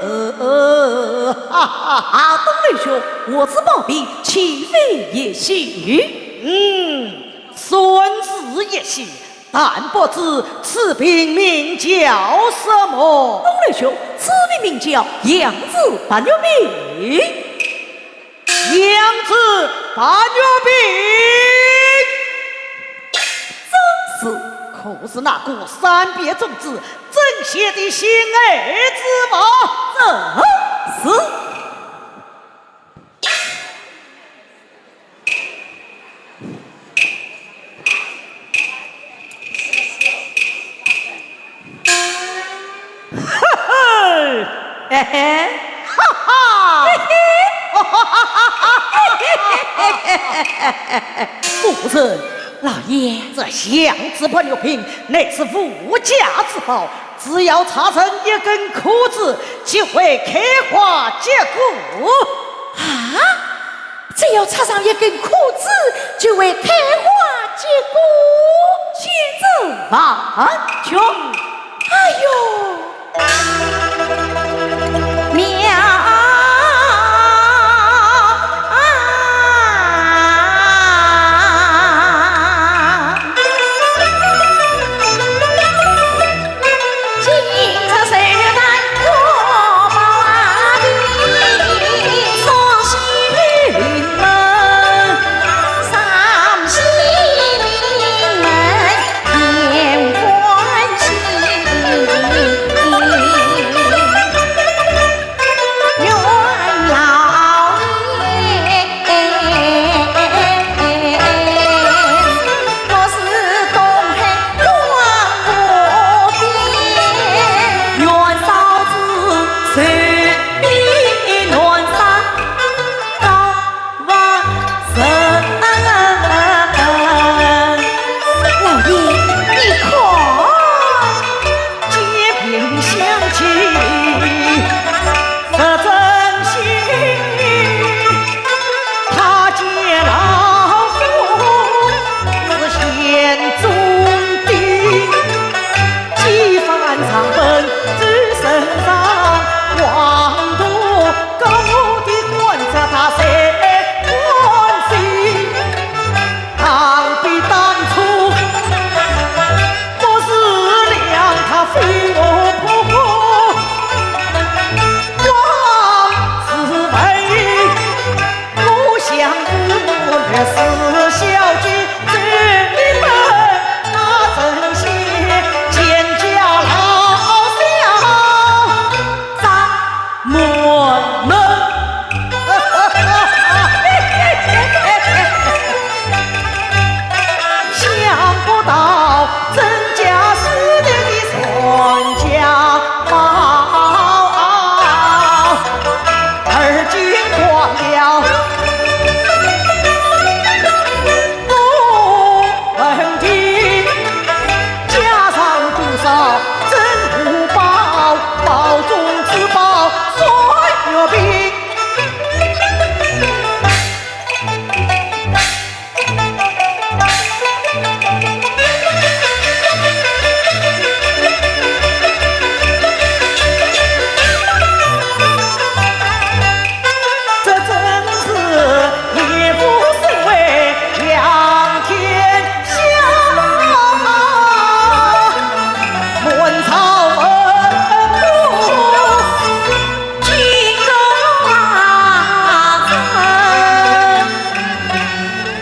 呃，呃，哈哈。啊，东楼兄，我此暴病岂非一喜？嗯，算是一喜，但不知此病名叫什么？东楼兄，此病名叫羊脂白肉病。 羊脂白肉病。正是。可是那个三别种子曾铣的心爱之物？正是。 嘿嘿，嘿嘿，哈哈，嘿嘿，哈哈哈哈哈哈。夫人，老爷，这羊脂白肉病乃是无价之宝，只要插上一根枯枝，即会开花结果。啊？ 只要插上一根枯枝，就会开花结果。仙子望君。哎呦，妙啊！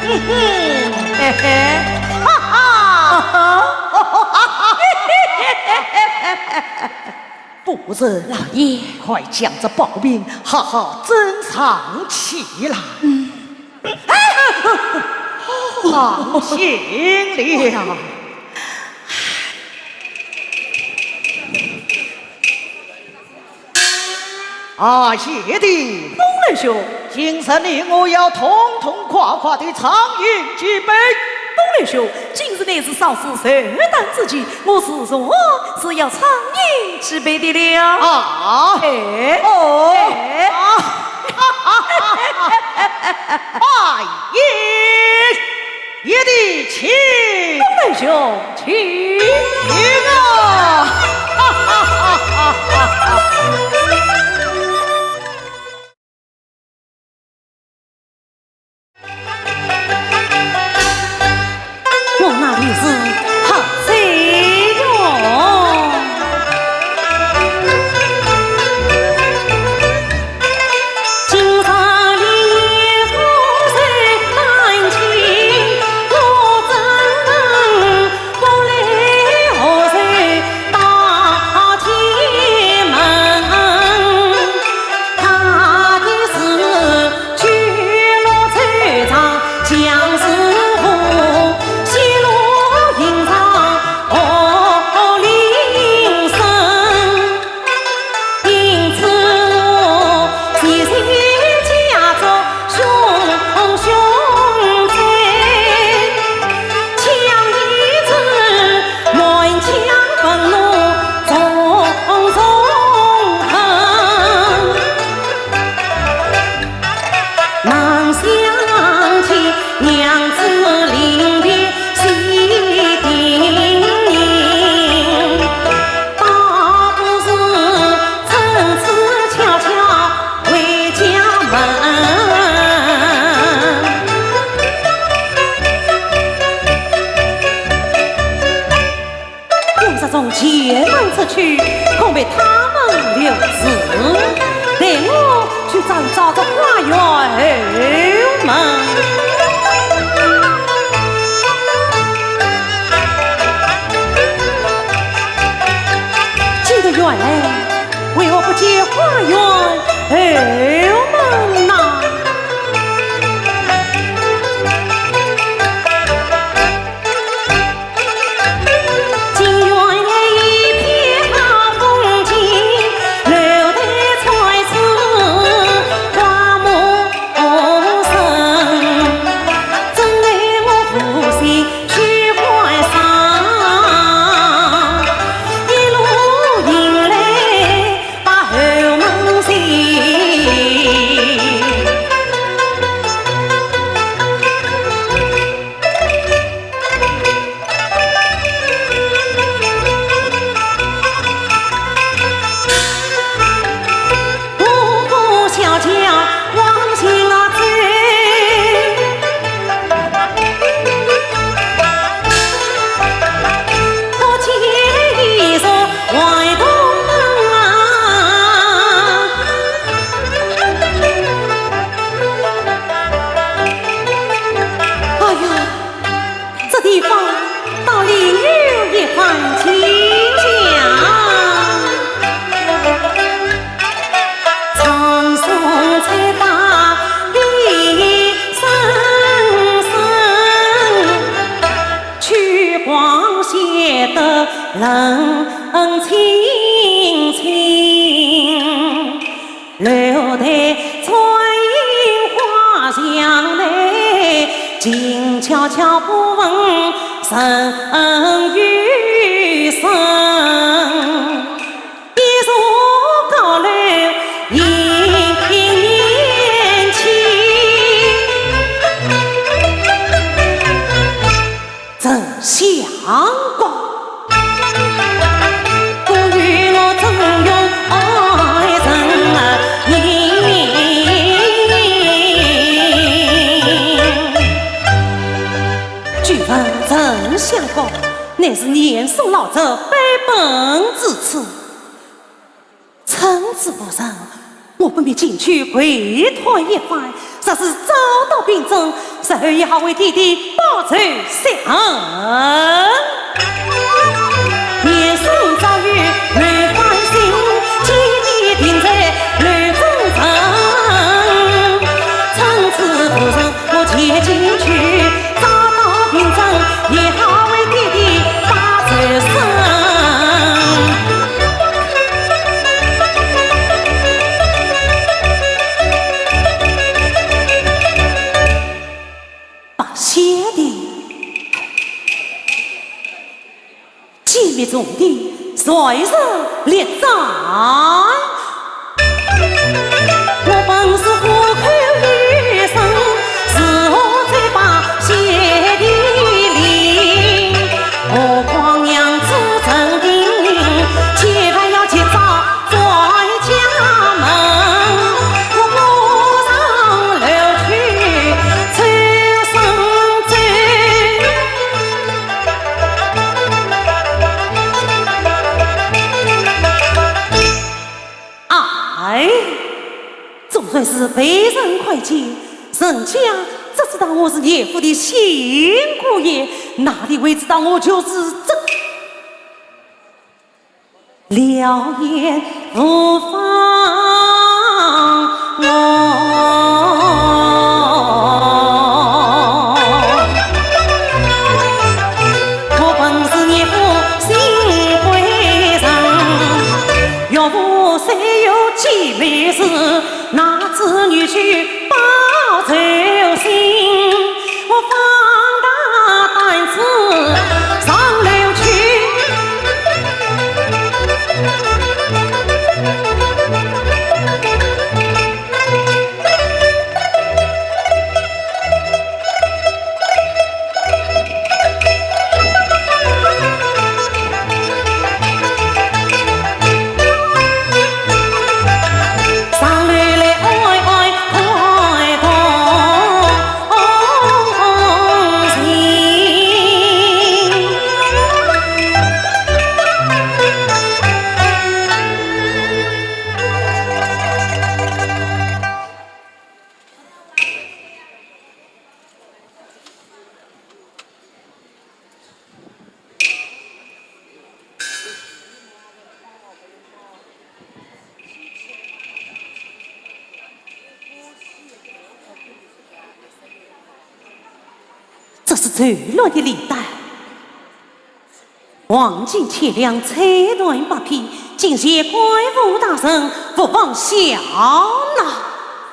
老爷，你看。 夫人，老爷，快将这暴病好好珍藏起来。嗯。放心了。 啊，贤弟。东楼兄。今日你我要痛痛快快地畅饮几杯。东楼兄，今日乃是少时寿诞之期，我自然是要畅饮几杯的了。啊。哎。哦。哎。啊。拜饮。 贤弟请。东楼兄，请。请啊！哈哈哈哈哈哈！他们留住，待我去找这花园后门。进得园来，为何不见花园后门呐？ 哎呀，这地方倒另有一番景象。久闻丞相公，乃是年数老者辈分之赐。 臣子无人，我不免进去跪托一番，若是找到凭证，日后也好为爹爹报仇雪恨。白雪的机密重地，谁人列掌？哎，总算是被人看见，人家只知道我是严府的新姑爷，哪里会知道我就是这是乱的礼单。黄金千两，彩缎八匹，今日官府大人勿放小拿。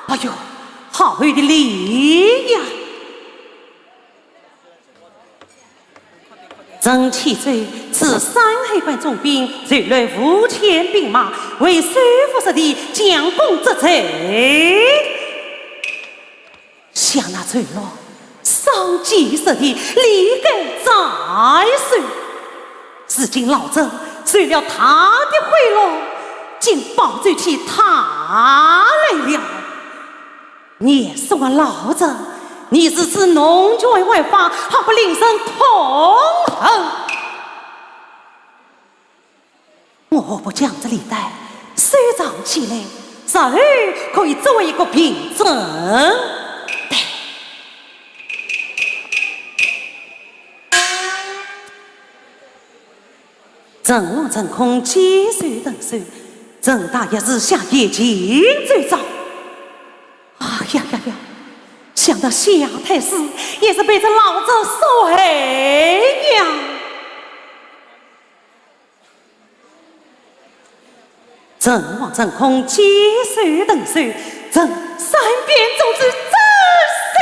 哎呦，好厚的礼呀！ 臣启奏，赐山海关总兵，率领五千兵马，为收复失地，将功折罪。想那周洛，丧尽失地，理该斩首。如今老贼受了他的贿赂，竟保奏起他来了。 严嵩啊，老贼，你如此弄权枉法，好不令人痛恨！我何不将这礼单收藏起来，日后可以作为一个凭证？对。 诚惶诚恐，几手顿首，陈大爷是下野径走着。哎呀呀呀，想到谢太师也是被这老贼所害呀。 诚惶诚恐，几手顿首，陈三边总之真是。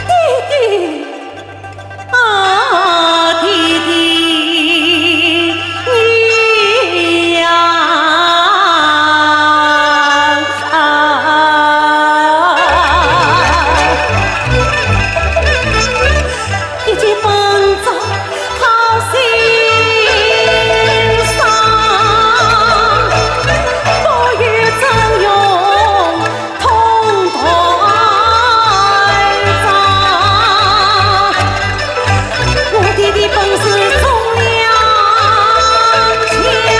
爹爹，啊，爹爹，你呀，啊。 一记本子好心伤，不与曾荣同断肠。我爹爹本是忠良将，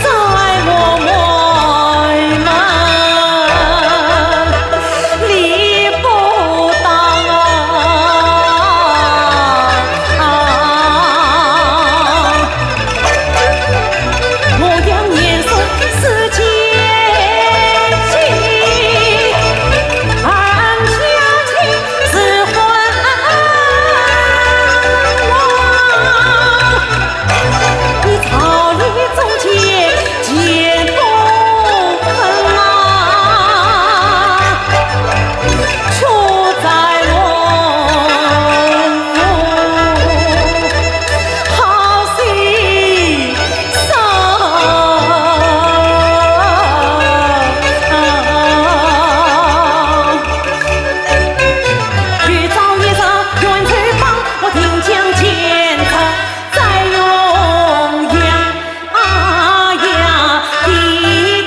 在我们理不当啊！我杨延松是奸计，俺家亲是昏王。 你朝里忠奸见不分啊，出在我府好心伤。 有朝一日冤仇报，我定将奸贼再用杨。啊呀，爹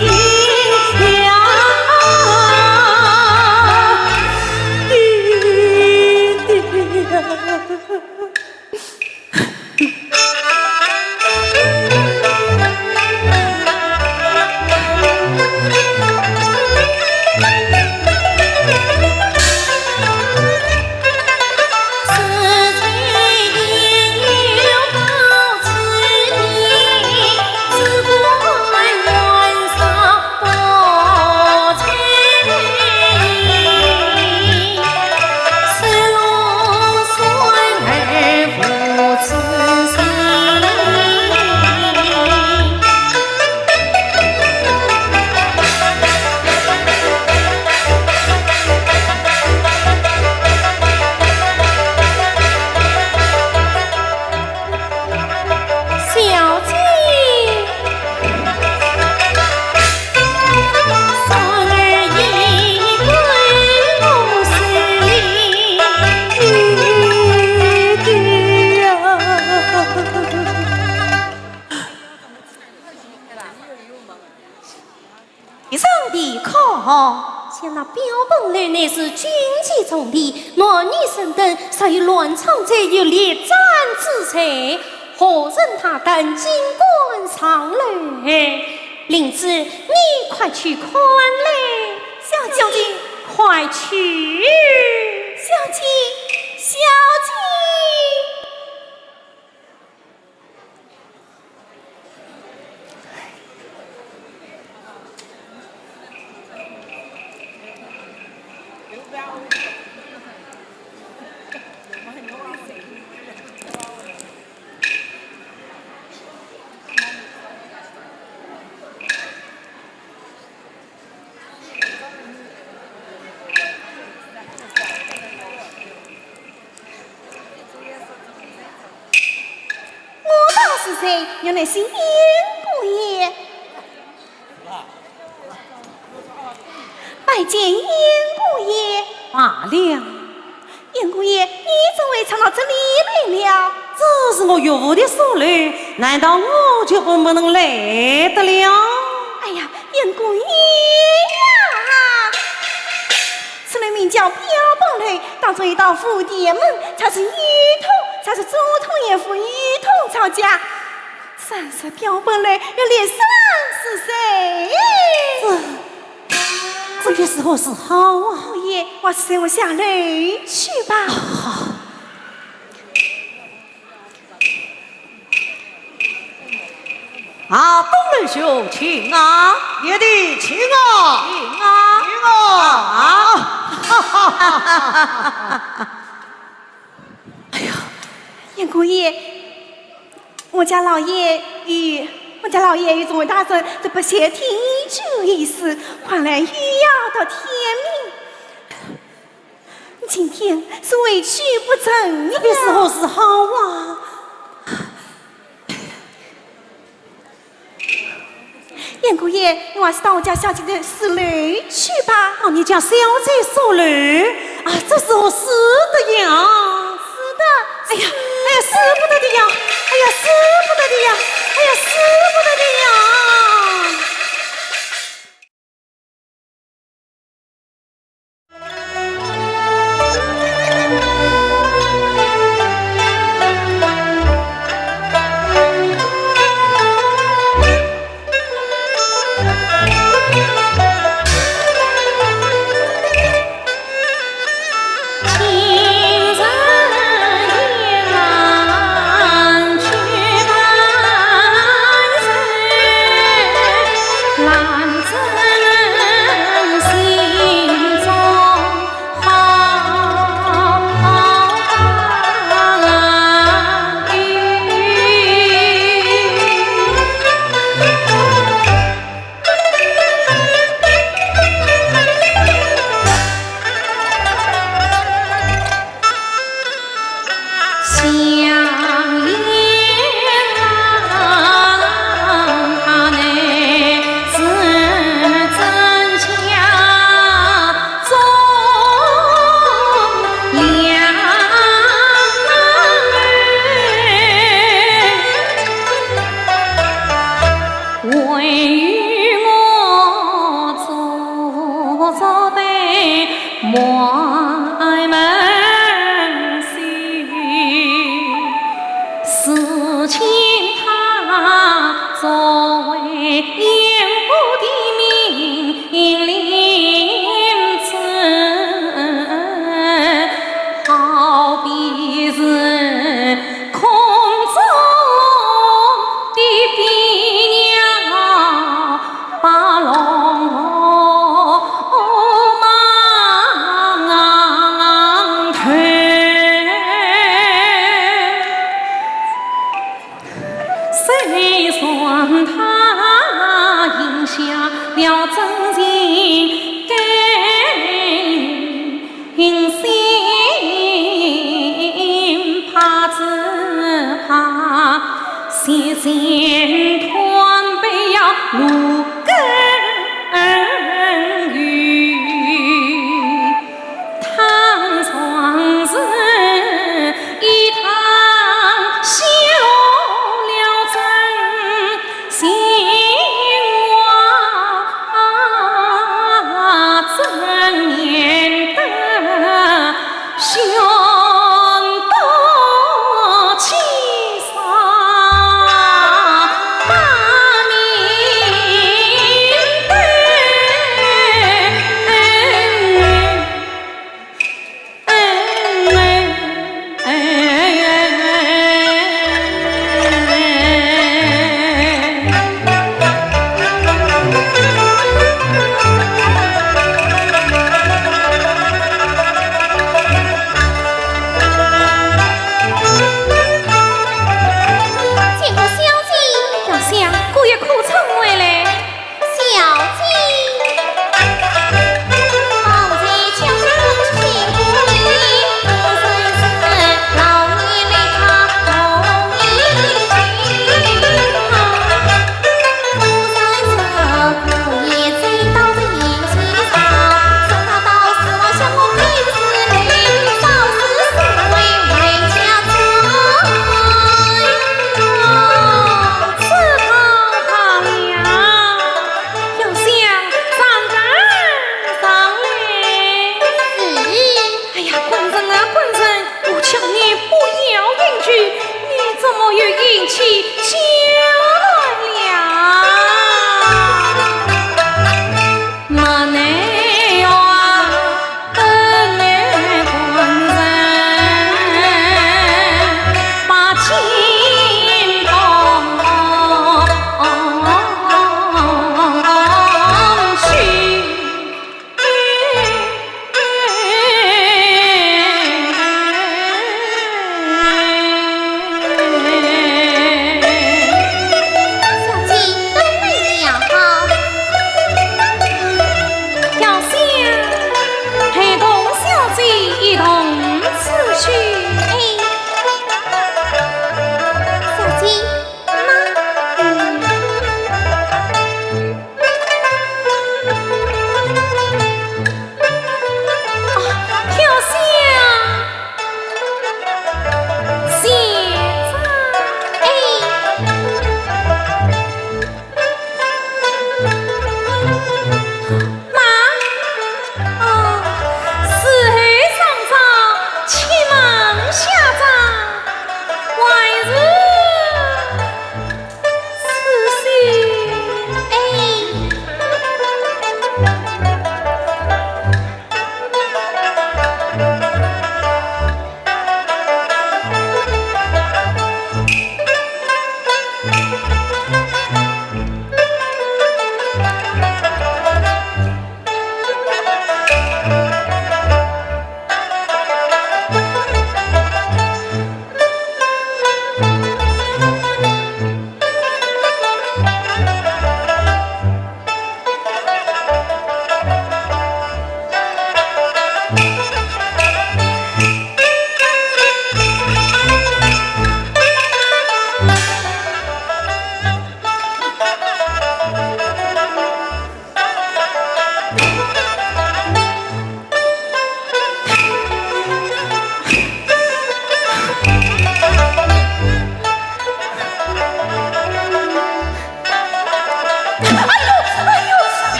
爹呀，爹爹呀。小姐。 一声啼哭，想那表本来乃是军机重地，男女生等，若有乱闯者有列斩之罪，何人大胆竟敢上楼？灵芝，你快去看来。小姐。快去。小姐，小姐。是谁？原来是鄢姑爷。拜见鄢姑爷。罢了。鄢姑爷，你怎会闯到这里来了？这是我岳父的所楼，难道我就不能来得了？哎呀，鄢姑爷呀！ 此楼名叫标本楼，当中一道蝴蝶门，就是雨桐，就是左桐鄢府雨桐曹家。倘若标本楼要来，生是谁？这，这便如何是好啊？姑爷，还是随我下楼去吧。啊，好。 啊，东楼兄，请啊。贤弟，请啊。请啊。请啊。啊。哎呀，鄢姑爷，我家老爷与，我家老爷与众位大人这不谢天酒一事，看来又要到天明。 你今天是回去不成呀？这便如何是好啊？鄢姑爷，你还是到我家小姐的所楼去吧。哦，你家小姐所楼？啊，这如何使得呀？使得。哎呀，哎呀，使不得的呀！哎呀，使不得的呀！哎呀，使不得的呀！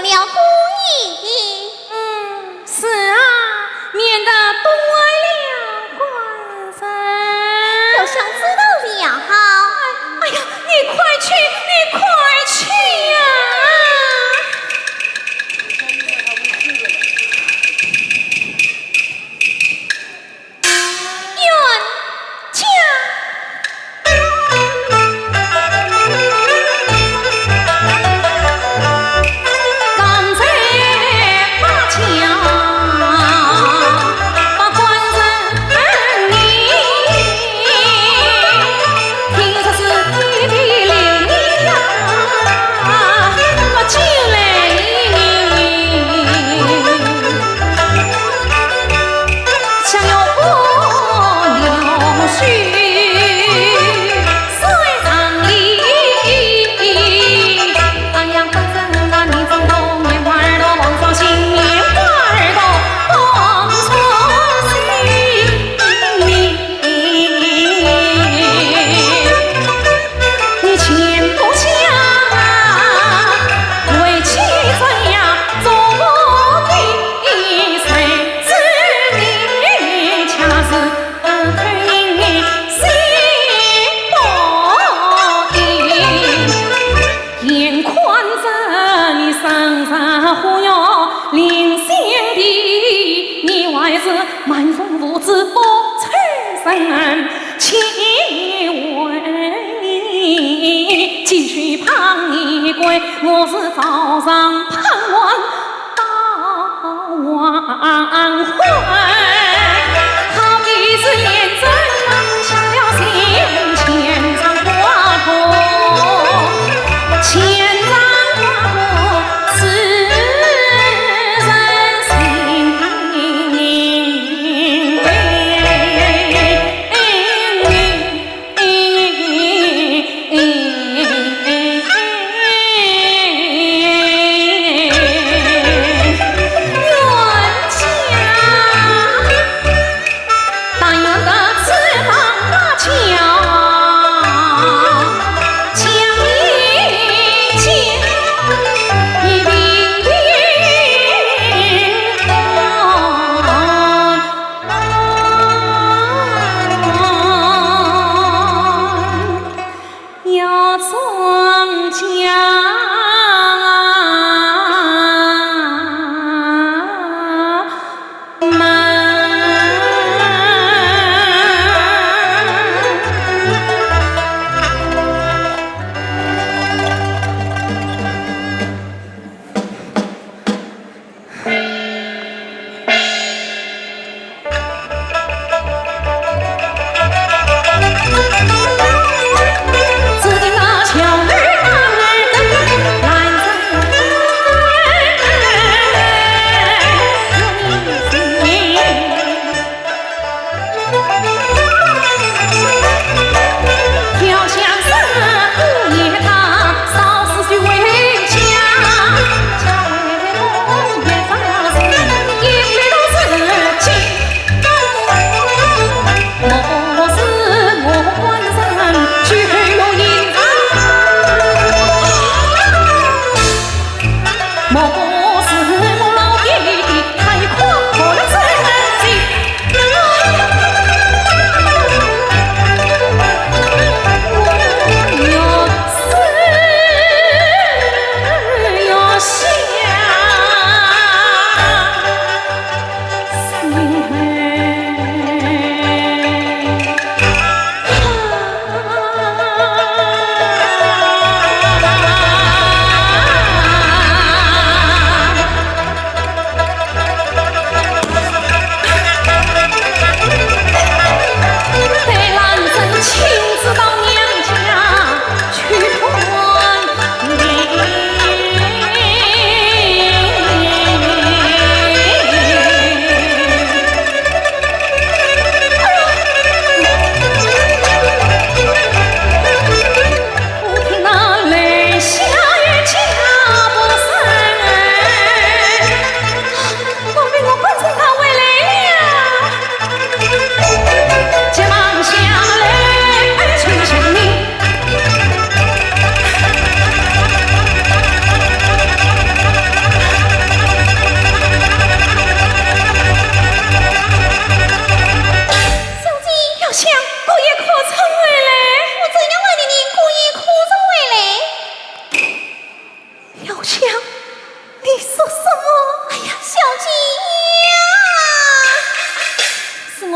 了姑爷。嗯，是啊，免得多坏了官人。小香知道了。哎呀，你快去，你快去呀！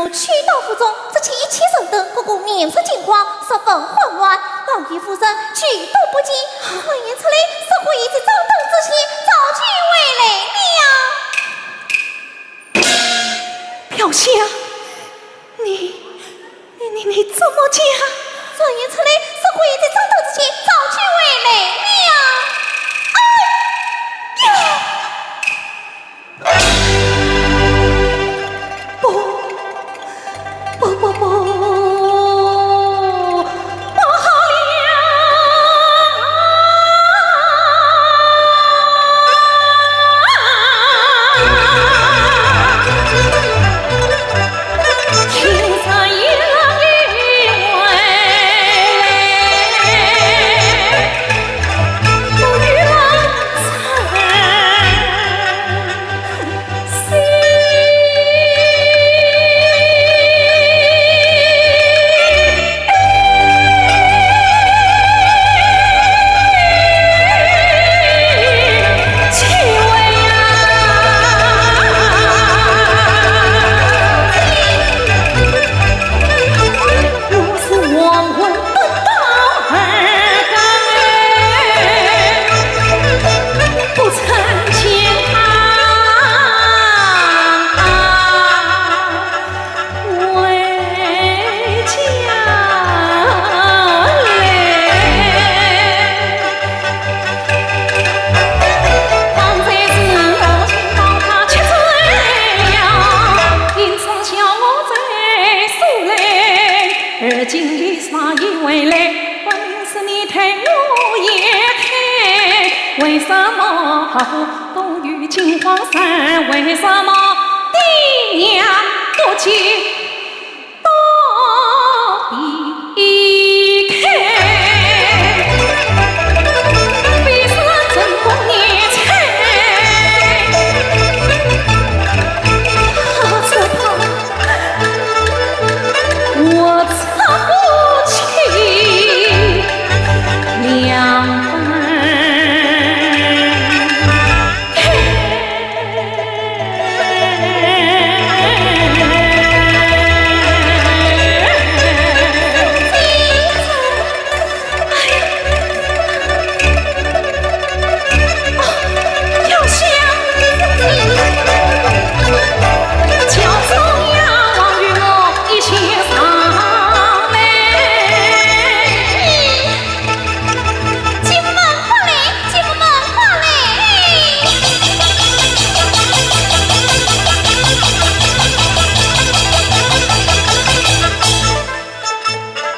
去到府中，只见一切人等个个面色惊慌，十分混乱。老爷夫人俱都不见，传言出来，似乎已在掌灯之前早就回来了。飘香，你，你，你，你怎么讲？传言出来，似乎已在掌灯之前早就回来了。哎呀！ 不，不，不，不，不好了！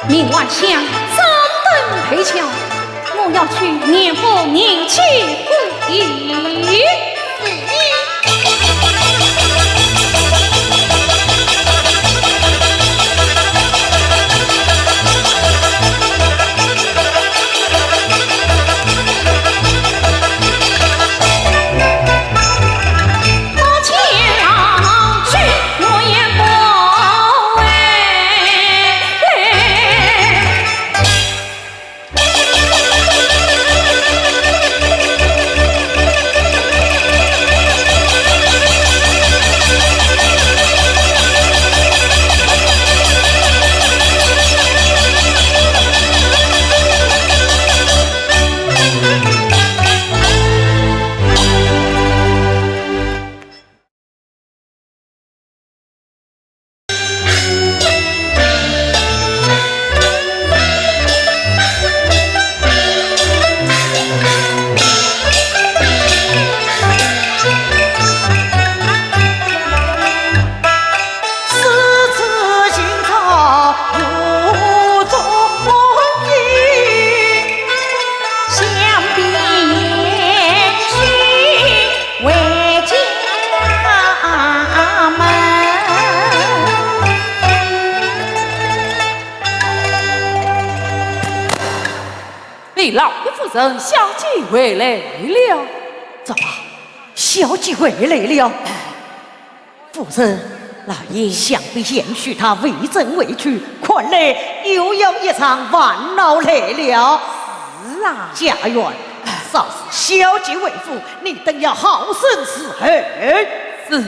明晚香掌灯配轿，我要去年府迎接姑爷。哎，老爷夫人，小姐回来了。怎么，小姐回来了？夫人，老爷，想必贤婿他未曾回去，看来又要一场烦恼来了。是啊。家院，稍时小姐回府，你等要好生伺候。是。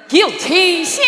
有请小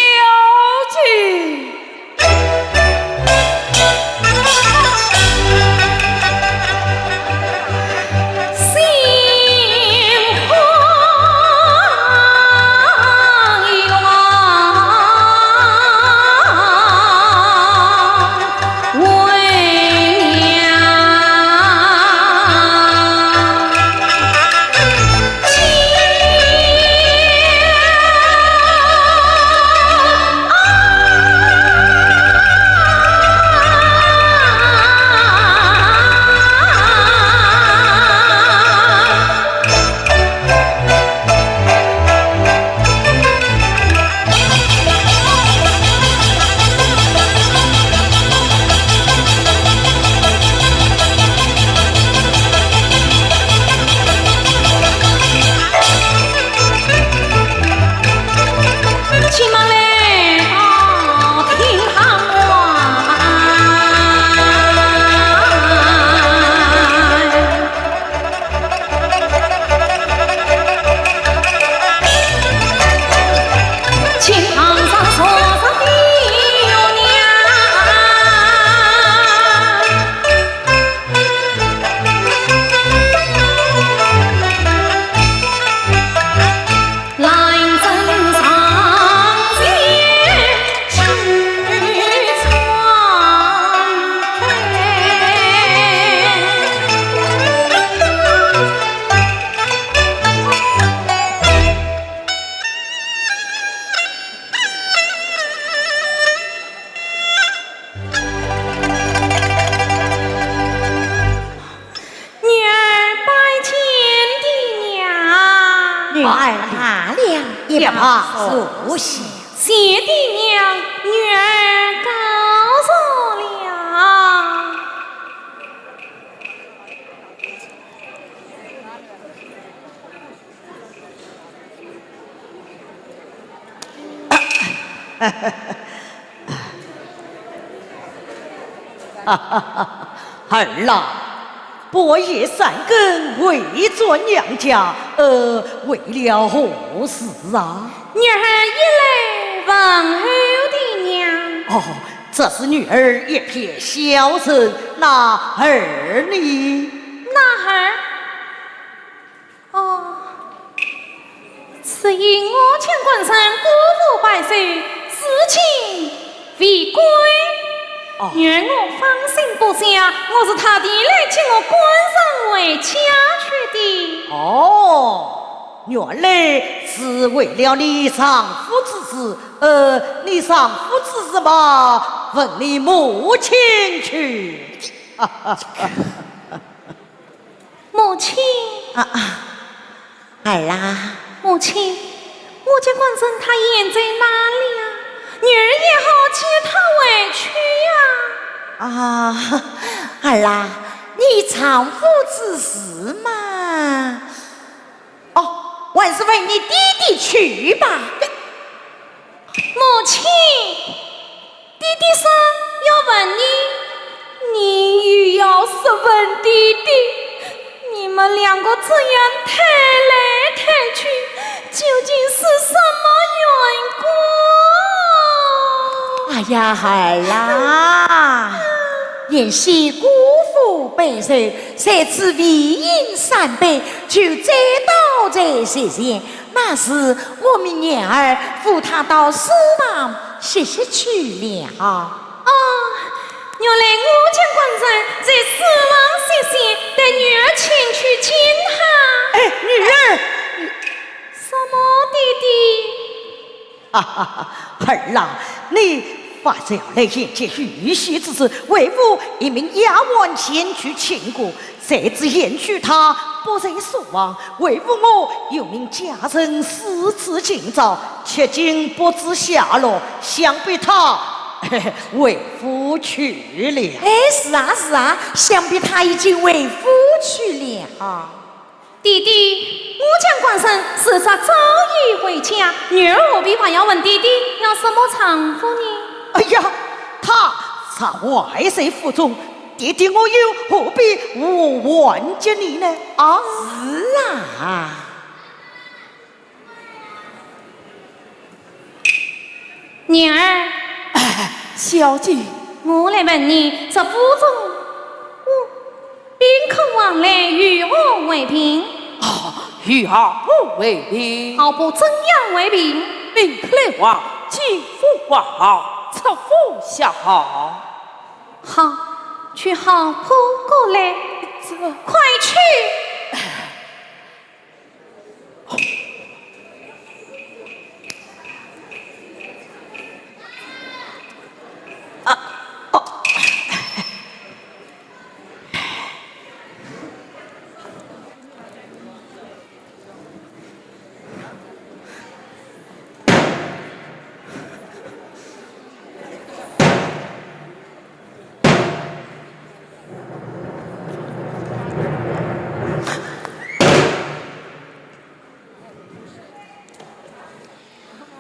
请忙来到厅堂外。 厅堂上坐着的月娘，兰贞上前去参拜。 女儿拜见爹娘。女儿罢了，也罢，坐下。谢爹娘，女儿告坐了。 儿啊，半夜三更回转娘家，呃，为了何事啊？女儿一来问候爹娘。哦，这是女儿一片孝顺，那儿呢？那儿？ 哦，只因我家官人过府拜寿，至今未归。哦。女儿我放心不下，我是特地来接我官人回家去的。哦，原来是为了你丈夫之事，呃，你丈夫之事嘛，问你母亲去。 母亲。啊，啊，儿啊。母亲，我家官人他现在哪里啊？女儿也好接他回去呀。啊，儿啊，你丈夫之事嘛，哦，还是问你爹爹去吧。母亲， 爹爹说要问你，你又要说问爹爹，你们两个这样推来推去，究竟是什么缘故？哎呀，孩儿啊，贤婿过府拜寿，谁知未饮三杯，就醉倒在席前。 那时我命年儿扶他到书房歇息去了。哦，原来我家官人在书房歇息，待女儿前去见他。哎，女儿！什么，爹爹？哈哈哈，儿啊，你 发小来前去，有喜之事，为父已命丫鬟前去请过，谁知贤婿他不在书房，为父我又命家人四处寻找，迄今不知下落，想必他，嘿嘿，回府去了。哎，是啊，是啊，想必他已经回府去了。 爹爹，我家官人自是早已回家，女儿何必还要问爹爹要什么丈夫呢？哎呀，他在外在府中，爹爹我又何必还接你呢？啊？是啊。 女儿，小姐，我来问你，这府中，哦，宾客往来，与何为凭？啊，与阿婆为凭。阿婆怎样为凭？宾客来往，进府挂号，出府销号。好，去喊阿婆过来。这……快去！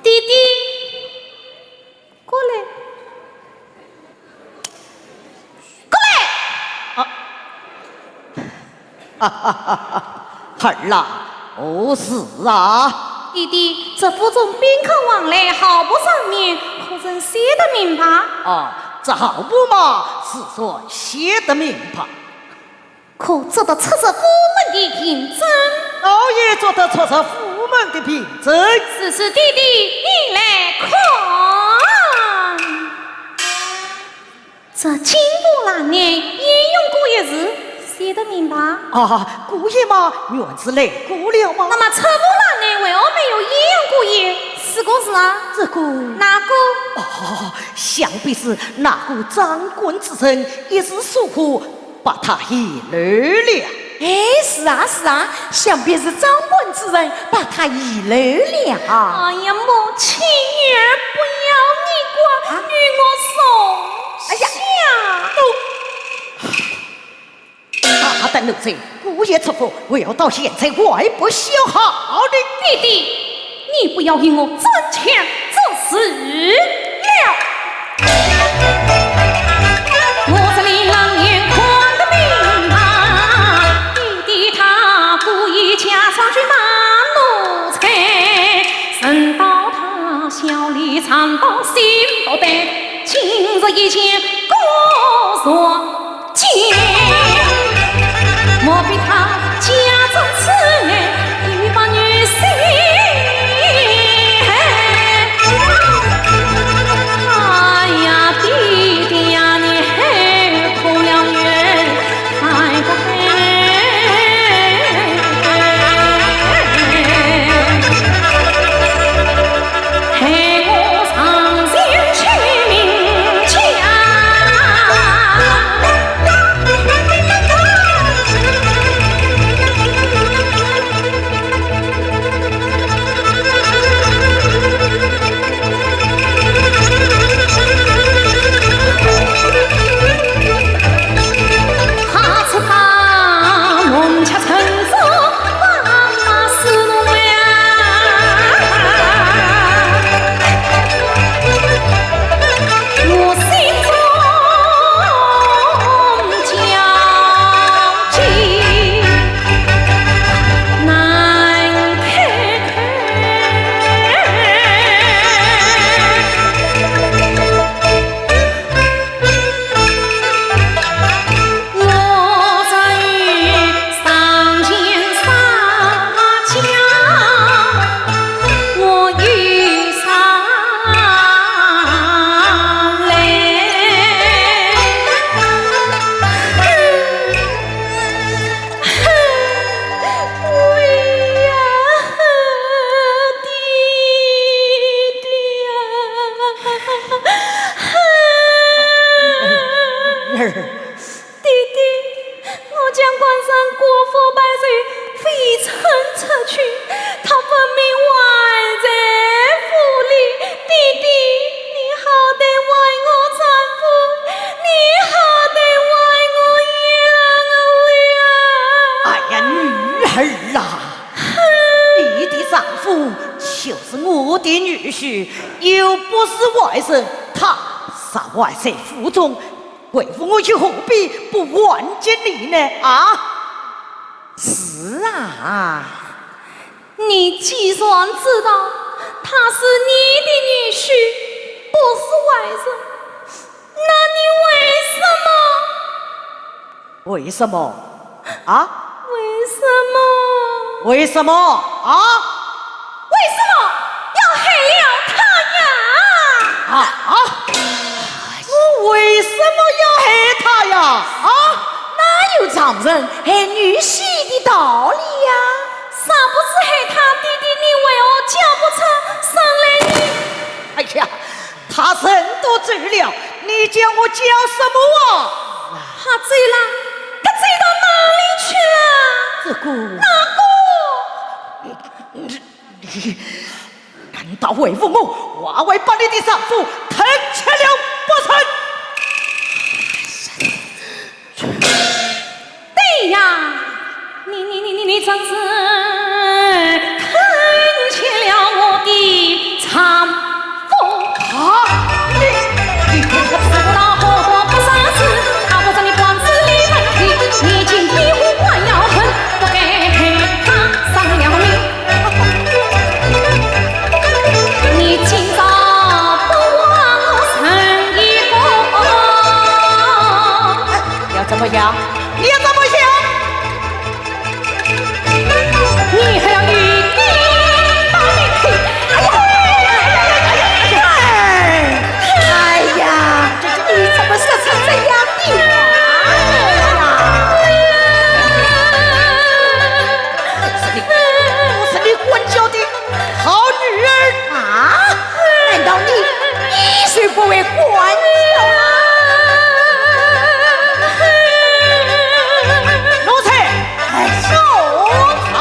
弟弟，过来。过来！啊。儿啊，何事啊？弟弟，这府中宾客往来，号簿上面可曾写得明白？啊，这号簿嘛，自然写得明白。 可作得出入府门的凭证？倒也作得出入府门的凭证。是是，弟弟，你来看。这进府栏内，鄢荣姑爷字写得明白？啊，姑爷嘛，原是来过了嘛。那么出府栏内为何没有鄢荣姑爷四个字啊？这个……哪个？哦，想必是那个掌管之人一时疏忽， 把他遗漏了。哎，是啊，是啊，想必是掌管之人把他遗漏了。哎呀，母亲，女儿不要你管，啊？与我送……哎呀，下……大胆奴才，姑爷出府，为何到现在还不销号呢？弟弟， 你不要与我争权夺势了。我这里冷眼看得明白，你的大姑爷假装去骂奴才，人到他小里藏到心不得，今日一见果然 见，莫非他假装痴呆，欲把女婿害？哎呀，爹爹呀，你害苦了女儿，害不害？ 害我上前去明讲。儿。弟弟，我将官人过府拜寿未曾出去，他分明还在府里。弟弟，你好歹还我丈夫，你好歹还我鄢郎呀！哎呀，女儿啊，你的丈夫就是我的女婿，又不是外人，他若还在府中， 为父我又何必不还给你呢？啊？是啊。你既然知道他是你的女婿，不是外人，那你为什么？为什么？啊？为什么？为什么？啊？为什么要害了她呀？啊？啊？我为什么要害她呀？啊？哪有丈人害女婿的道理呀？若不是害她，爹爹你为何叫不出声来呢？哎呀， 她人都走了，你叫我叫什么啊？她走了，她走到哪里去了？这个，哪个？难道为父我，我还会把你的丈夫吞吃了不成？ 对呀，你你你你你真是吞吃了我的丈夫。啊，你你你你，那好多不三思，他不是你管子里问题，你今天我还要恨，不该害他伤了命。你今朝不还我人一个。 要怎么样？你要怎么样？你还要与爹打的？哎呀，哎呀，哎呀，哎呀，哎呀，哎呀，哎呀，你怎么说出这样的话呀？不是你，不是你管教的好女儿啊！难道你 你是不会管教啊？奴才，哎，奴才，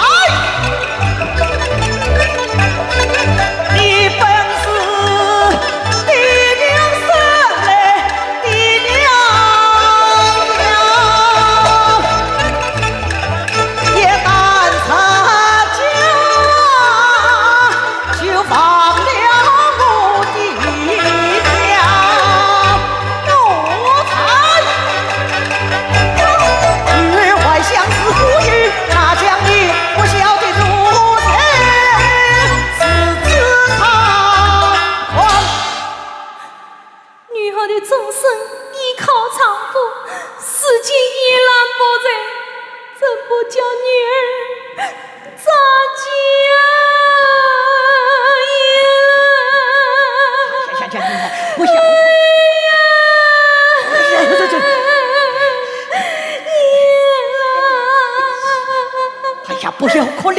你本是爹娘生来的娘呀，也担差家。 就放了我的娘。奴才，女儿还想是不育，哪像你不孝的奴才，如此猖狂。 女儿的终身依靠丈夫，如今已然不在，怎不叫女儿着急呀？行行行行，不行，不行，这这，哎呀，不要哭了。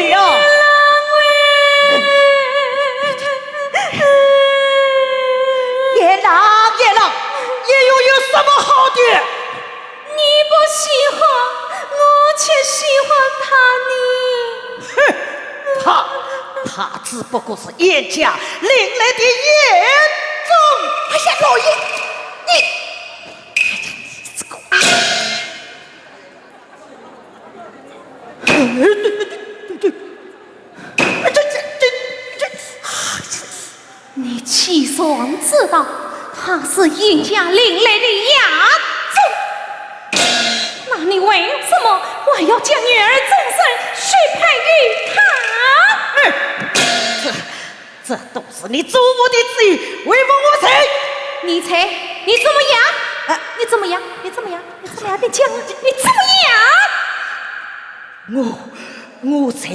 阎王，阎王，你又有什么好的？你不喜欢，我却喜欢他呢。哼，他，他只不过是严家领来的严种。哎呀，老爷，你，哎呀，你这个，哎，对对对对对。 这这这这，你既然知道他是严家领来的押种，那你为什么还要将女儿终身许配于他？哎，这这都是你祖父的旨意，为父我才。你才？你怎么样？啊，你怎么样？你怎么样？你怎么样？你讲，你怎么样？ 我，我才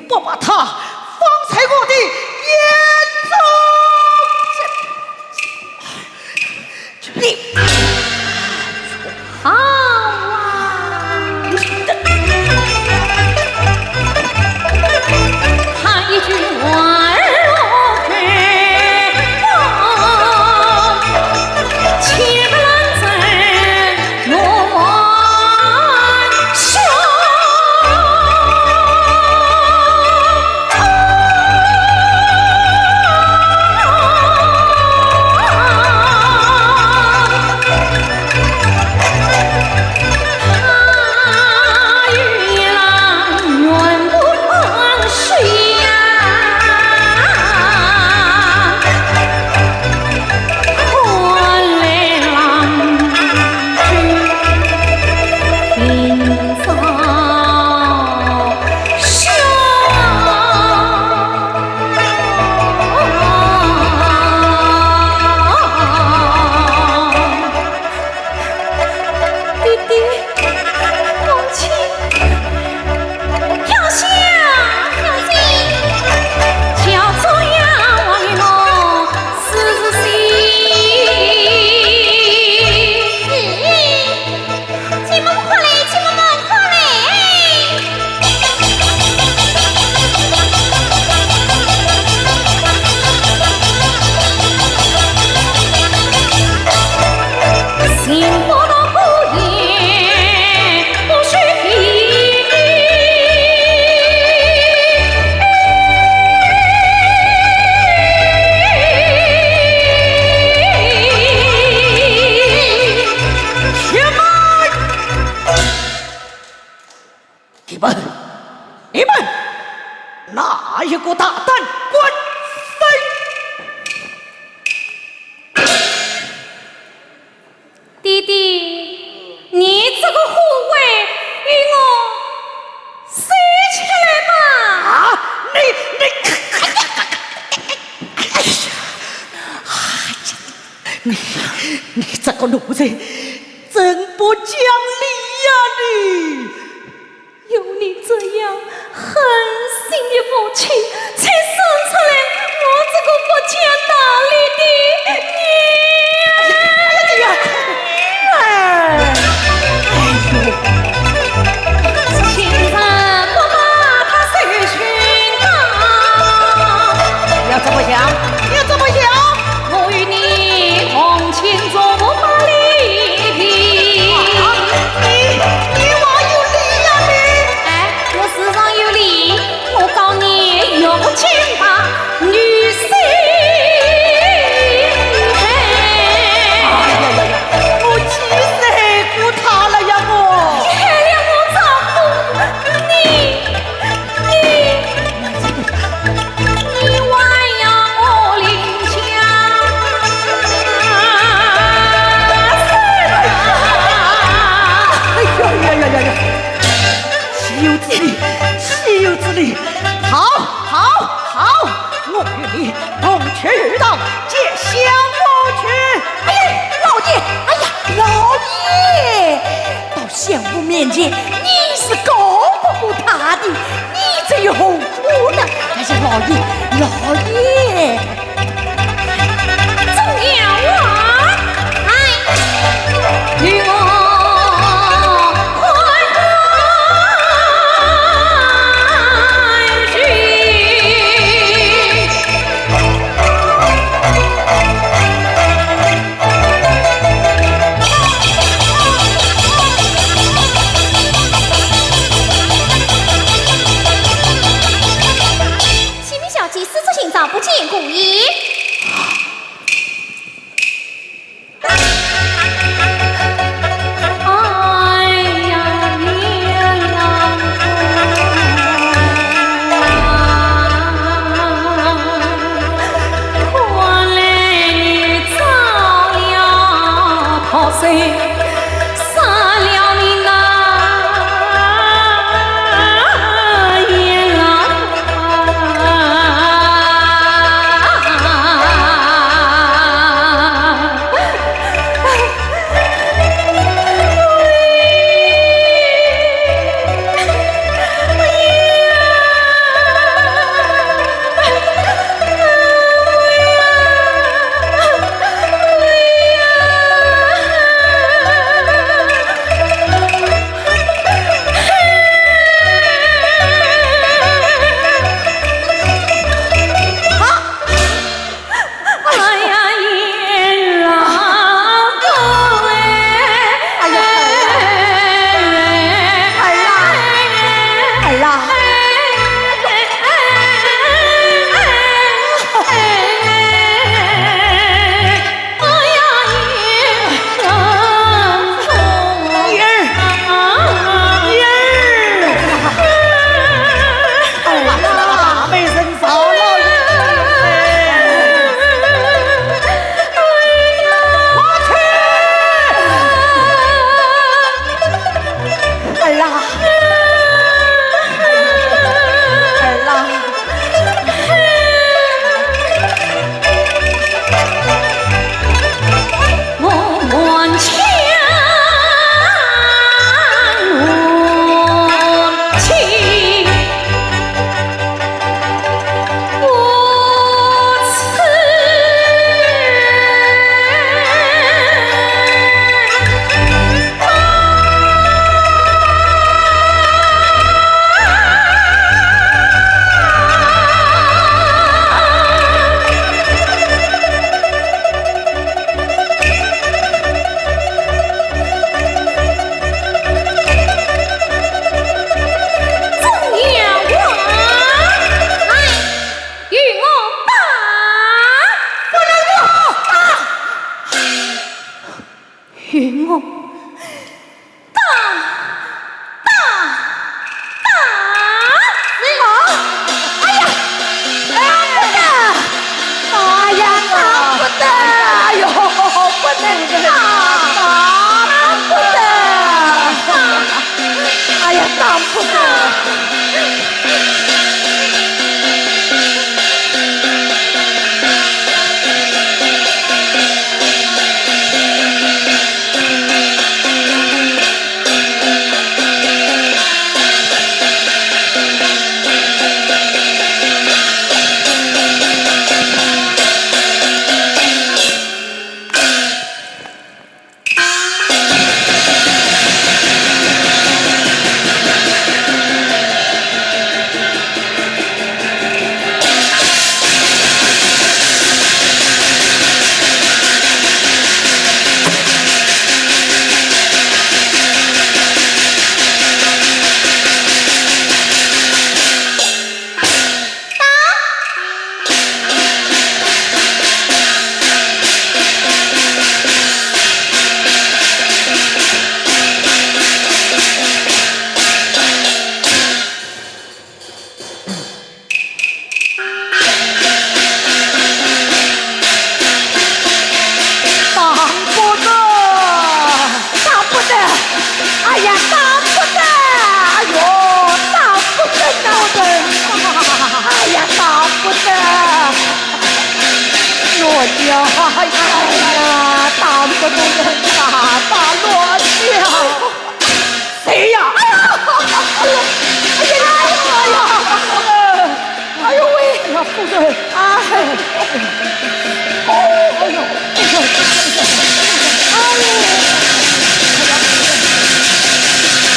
不把他放在我的眼中。你，好啊！他一句话儿落开花，岂不让人你，你这个奴才，真不讲理呀你！有你这样狠心的父亲，才生出来我这个不讲道理的女儿。哎呀，哎呀，哎呦！ 要怎么样？要怎么样？我与你同情做法律。啊，你，你还有理呀你？哎，我时常有理，我告你欲情打女色。哎呀呀呀，我几时害过她了呀我？你害了我丈夫，你 你，你还要我领情？哎呀呀呀呀呀！岂有此理，岂有此理！好，好，好，我与你同去当街相府去。哎呀，老爷，哎呀，老爷！ 到相府面前，你是告不过她的，你这又何苦呢？哎呀，老爷，老爷！众妖啊，哎，与我快快去。 启禀小姐，四处寻找，不见姑爷。哎呀，娘啊！ 哎呀，儿啊！哎呀，儿啊！儿啊！儿啊！哎呀，儿啊！ 女儿，女儿，儿啊，大美人饶了你。快去！儿啊，儿啊。 众妖王，哎，与我打！不能打！与我 打！打！打！啊！哎呀！打不得！哎呀，打不得！哎呦，不能打！打不得！哎呀，打不得！哎呀，哎呀，打不动的，打打乱跳。谁呀？哎呀，哎呀，哎呀，哎呦喂！哎呀，夫人，哎，哦，哎呦，哎呦，哎呦，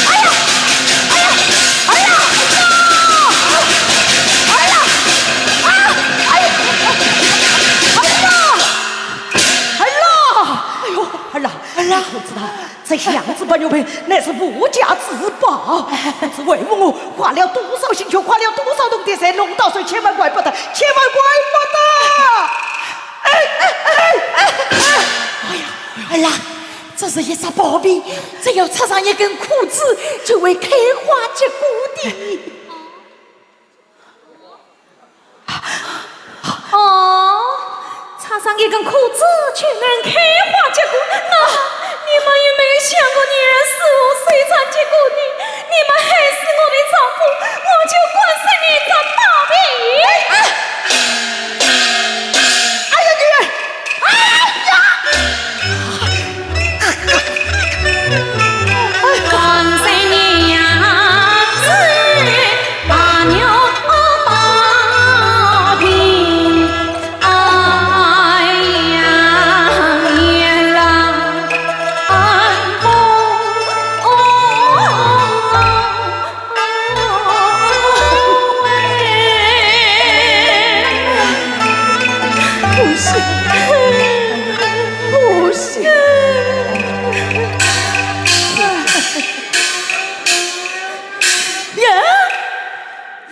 哎呦，哎呀，哎呀，哎呀，哎呀，哎呀，哎呀，哎呀，哎呀，哎呀，哎呦，儿啊，儿啊，你可知道，这羊脂白玉瓶乃是无价之宝，不知为父我花了多少心血，花了多少铜钿才弄到手，千万怪不得，千万怪不得。哎，哎，哎，哎，哎，哎呀，儿啊，这是一只宝瓶，只要插上一根枯枝，就会开花结果的。 哦，插上一根枯枝就能开花结果，那你们有没有想过，女儿十五岁才结果呢？你们害死我的丈夫，我就灌死你这把柄！哎呀，女儿！哎呀！ 不行，不行。呀！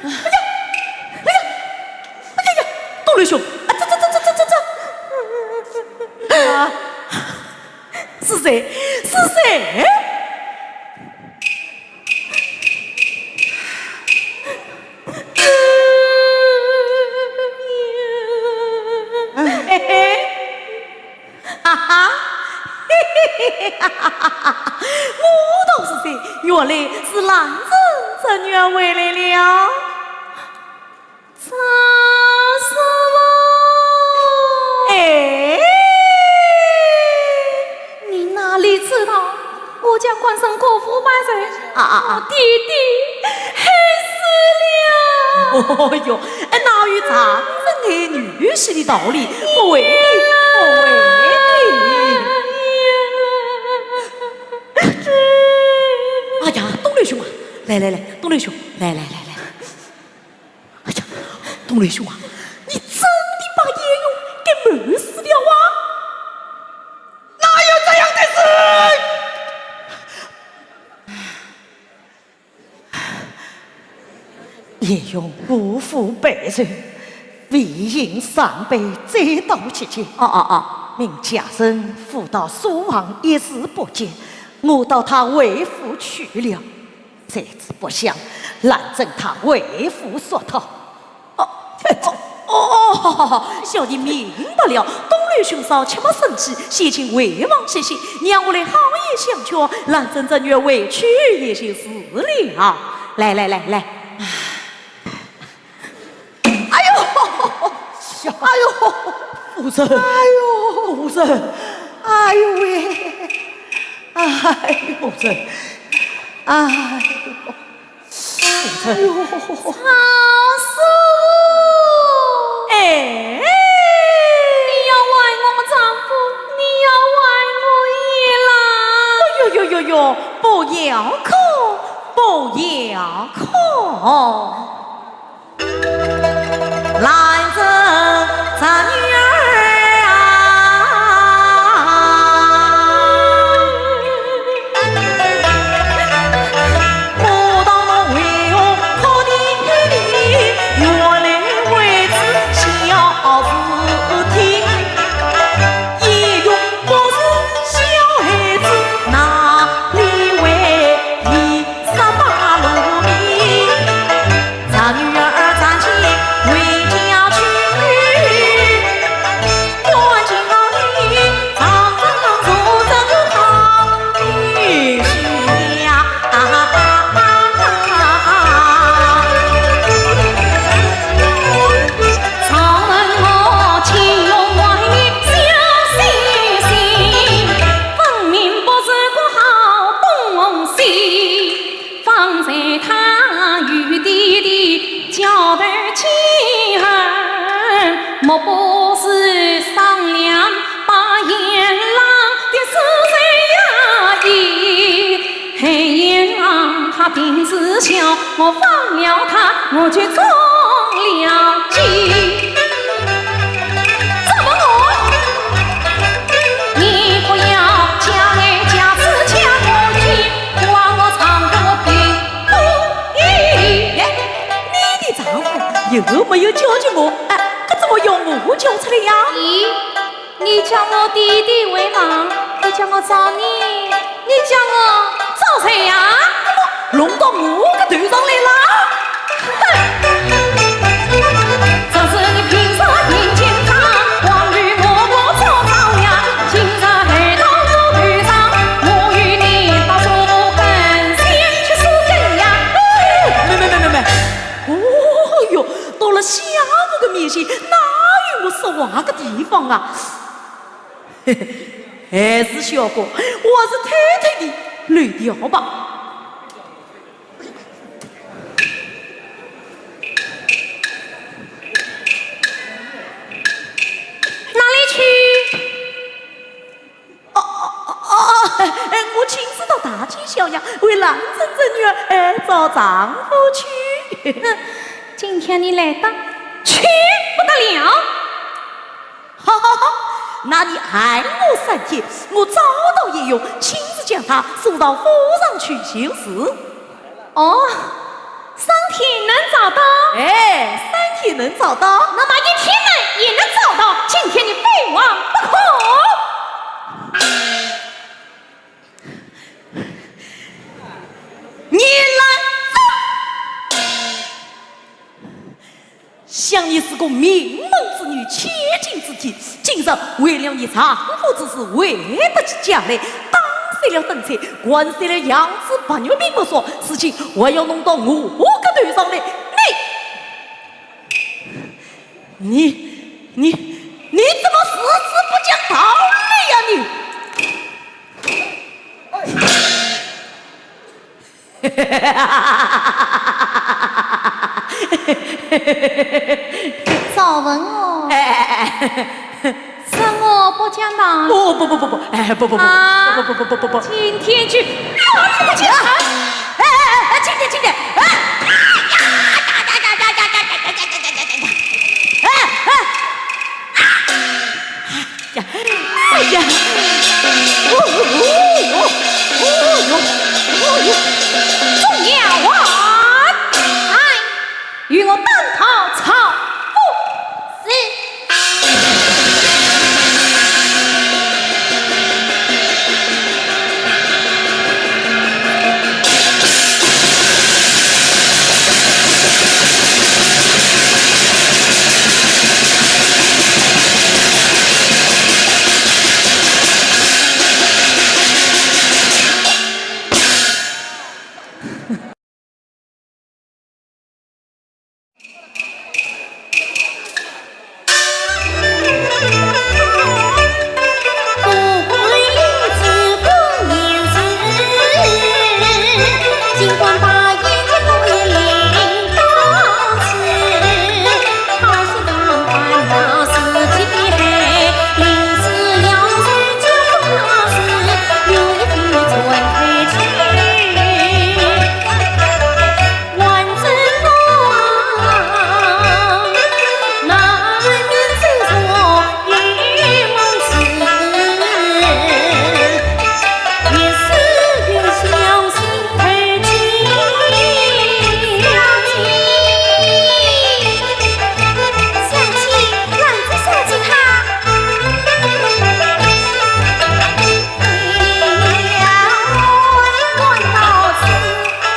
哎呀！哎呀！哎呀呀！东刘兄，啊，这这这这这这这！啊！是谁？是谁？ 嘿嘿，哈哈，嘿嘿嘿哈哈哈哈！我道是谁，原来是兰贞侄女回来了。 张师傅。哎，你哪里知道，我家官人过府拜寿，啊啊啊。我爹爹害死了。哦哟，哎，哪有丈人害女婿的道理？不会的，不会的。哎呀，东刘兄啊，来来来，东刘兄，来来来来。 哎呀，东刘兄啊，你真的把鄢荣给谋死了啊？哪有这样的事？鄢荣过府拜寿，未饮三杯，醉倒席间。哦哦哦。命家人扶到书房，一时不见，我道他回府去了。 谁知不想，兰贞她回府索讨。哦，哦，哦，哦，小弟明白了，东刘兄少且莫生气，先请回房歇息，让我来好言相劝，兰贞侄女回去也就是了。来，来，来，来。哎呦，哎呦，夫人，哎呦，夫人，哎呦喂，哎呦，夫人，哎呦。 哎呦，张叔，哎，你要还我丈夫，你要还我鄢郎。哎呦呦呦呦，不要哭，不要哭。兰贞侄女儿啊。我不是商量把鄢郎的事情呀，一黑鄢郎他定是笑，我放了他，我就中了计。怎么我？你不要讲哎，假使讲我的，管我丈夫的不义。哎，你的丈夫又没有交给我，哎，可怎么要我交出来呀？咦，你叫我弟弟为忙，你叫我找你，你叫我找谁呀？怎么弄到我个头上来了？哼！这是你平时眼睛长，光与我我做照样，今日黑到我头上，我与你到树根下去是怎样？哎，没没没没没，哦哟，到了相府的面前，哪有我说话的地方啊？嘿嘿，还是小哥，我是偷偷的溜掉吧。 哪里去？哦哦哦哦，哎，我亲自到大街小巷为兰贞贞女儿，哎，找丈夫去。哼，今天你来得去不得了。 哈哈哈，那你限我三天，我找到鄢荣，亲自将他送到府上去就是。哦，三天能找到？哎，三天能找到。那么一天呢，也能找到。今天你非还不可。你来走。 想你是个名门之女，千金之体，今日为了你丈夫之事，回得家来，打碎了灯彩，掼碎了羊脂白玉瓶不说，如今还要弄到我个头上来，你，你，你，你怎么事事不讲道理呀你？ 赵文哦，哎哎哎哎，什么不讲道理？不不不不不，哎不不不，啊，不不不不不不，今天就要你不讲道理。哎哎哎，轻点轻点，哎，哎哎。 呀，哎呀，哦哟，哦哟，哦哟，哦哟，众丫鬟，来，与我登堂造反。是。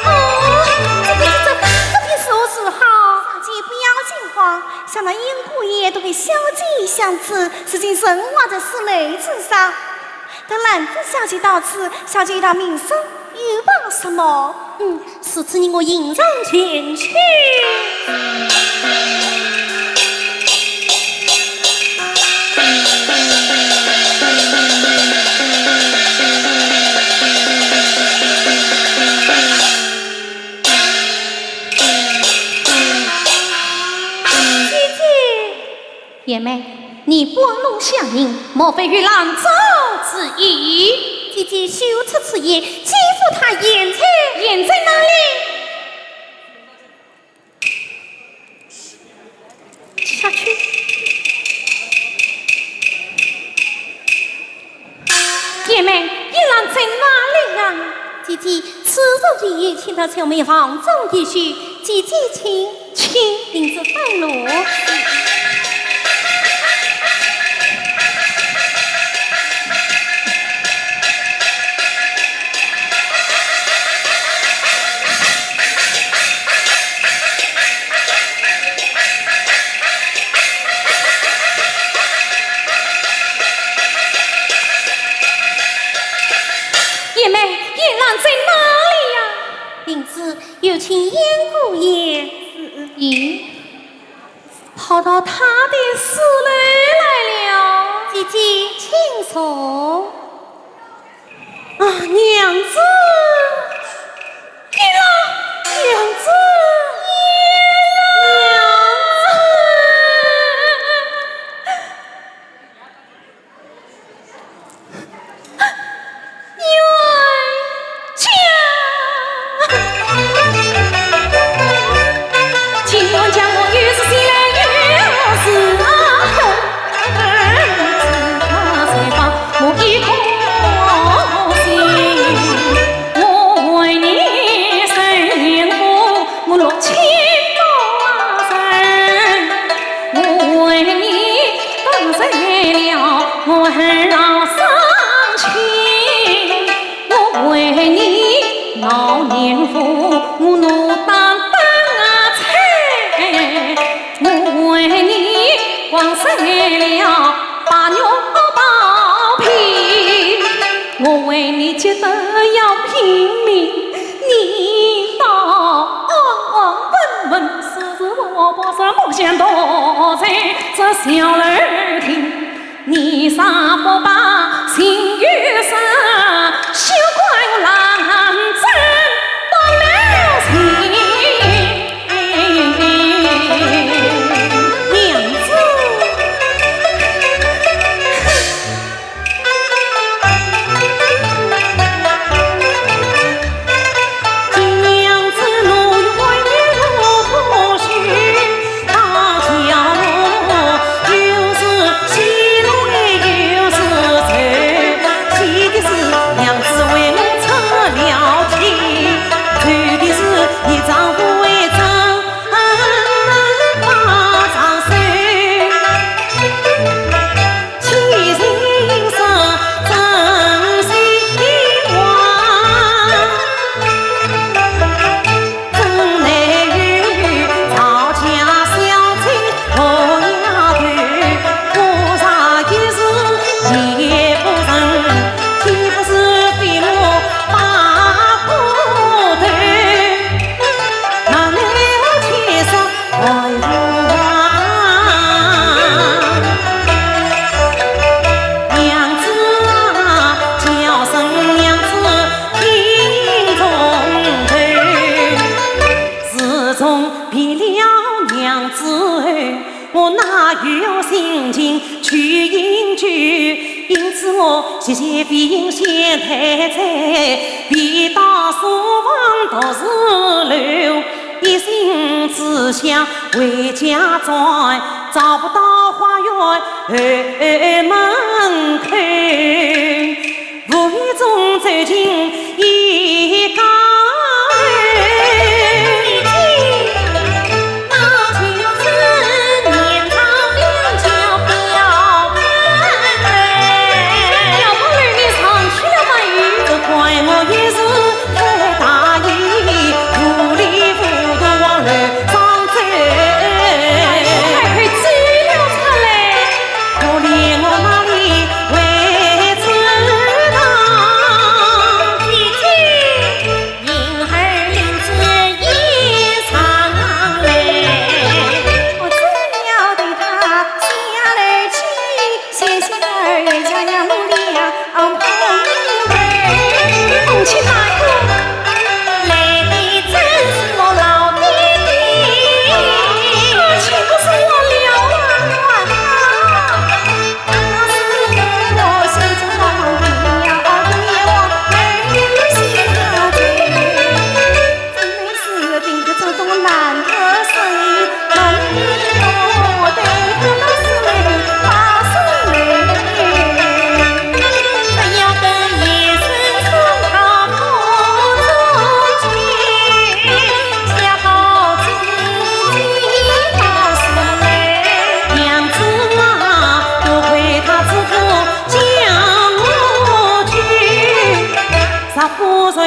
哦，这这这这这便如何是好？小姐不要惊慌，想那鄢姑爷都给小姐相知，如今人还在寺楼之上。等兰贞小姐到此，小姐一道名声又怕什么？嗯，如此你我迎上前去。贤妹，你拨弄乡人，莫非有拦阻之意？姐姐休出此言，姐夫他现在……现在哪里？下去。 贤妹，鄢郎在哪里啊？姐姐，此处就有，请到前面房中一叙。姐姐请。请。领旨带路。 贤妹，鄢郎在哪里呀？领旨，有请鄢姑爷。咦，跑到他的书楼来了。姐姐，请坐。 啊，娘子！鄢郎，娘子！鄢郎！冤家！娘子！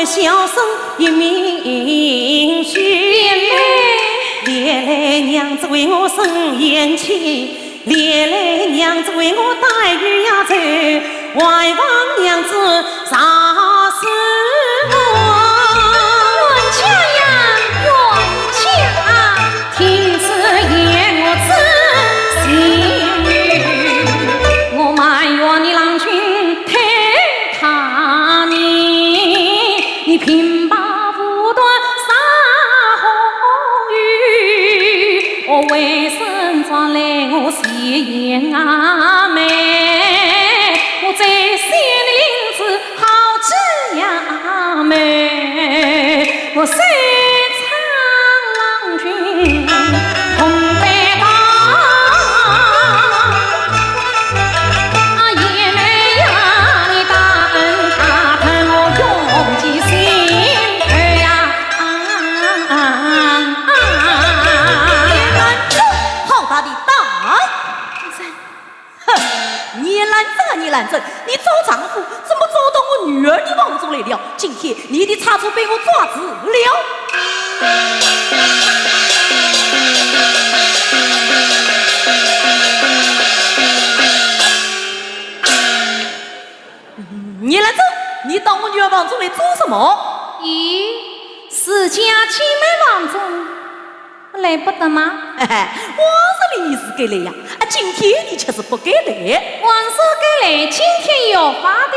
小生一名婿。贤妹。连累娘子为我生贤妻，连累娘子为我带女呀走，还望娘子饶恕我。冤家呀，冤家！听此言我知情，我埋怨你郎君太大意，你平白无端撒红油，我为生抓来我谢贤阿妹，我再谢你林子 好姐妹，我虽唱郎君红白道，啊，也没有你大恩大德我用几心头呀。啊，啊，啊，啊。好大的胆！ 哼，你兰贞啊，你兰贞，你找丈夫怎么找到我女儿的房中来了？今天你的差错被我抓住了。你兰贞，你到我女儿房中来做什么？咦，自家姐妹房中 来不得吗？嘿嘿，往日里你是该来呀，啊，今天你却是不该来。往日该来，今天越发的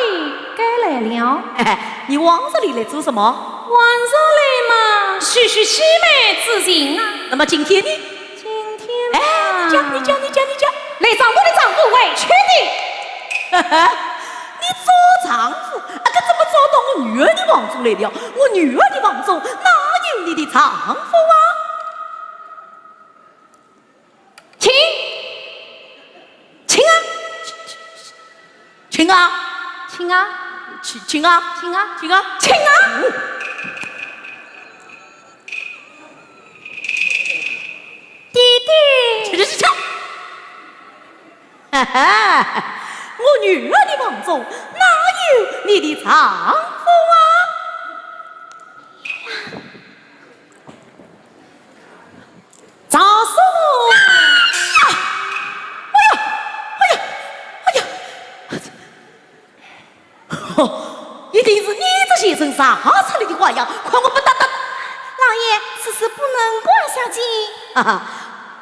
该来了。嘿嘿，你往日里来做什么？往日里嘛，叙叙姐妹之情啊。那么今天呢？今天嘛，哎，你讲，你讲，你讲，你讲。来找我的丈夫回去的。嘿嘿，你找丈夫，啊，搿怎么找到我女儿的房中来了？我女儿的房中哪有你的丈夫啊？ 请，请啊，请啊，请啊，请，请啊，请啊，请啊，请啊！爹爹，去去去去！哈哈，我女儿的房中哪有你的丈夫啊？ 赵叔父！哎呀，哎呀，哎呀！吼，一定是你这畜生说出来的话呀！看我不打打……老爷，此事不能怪小姐。哈哈，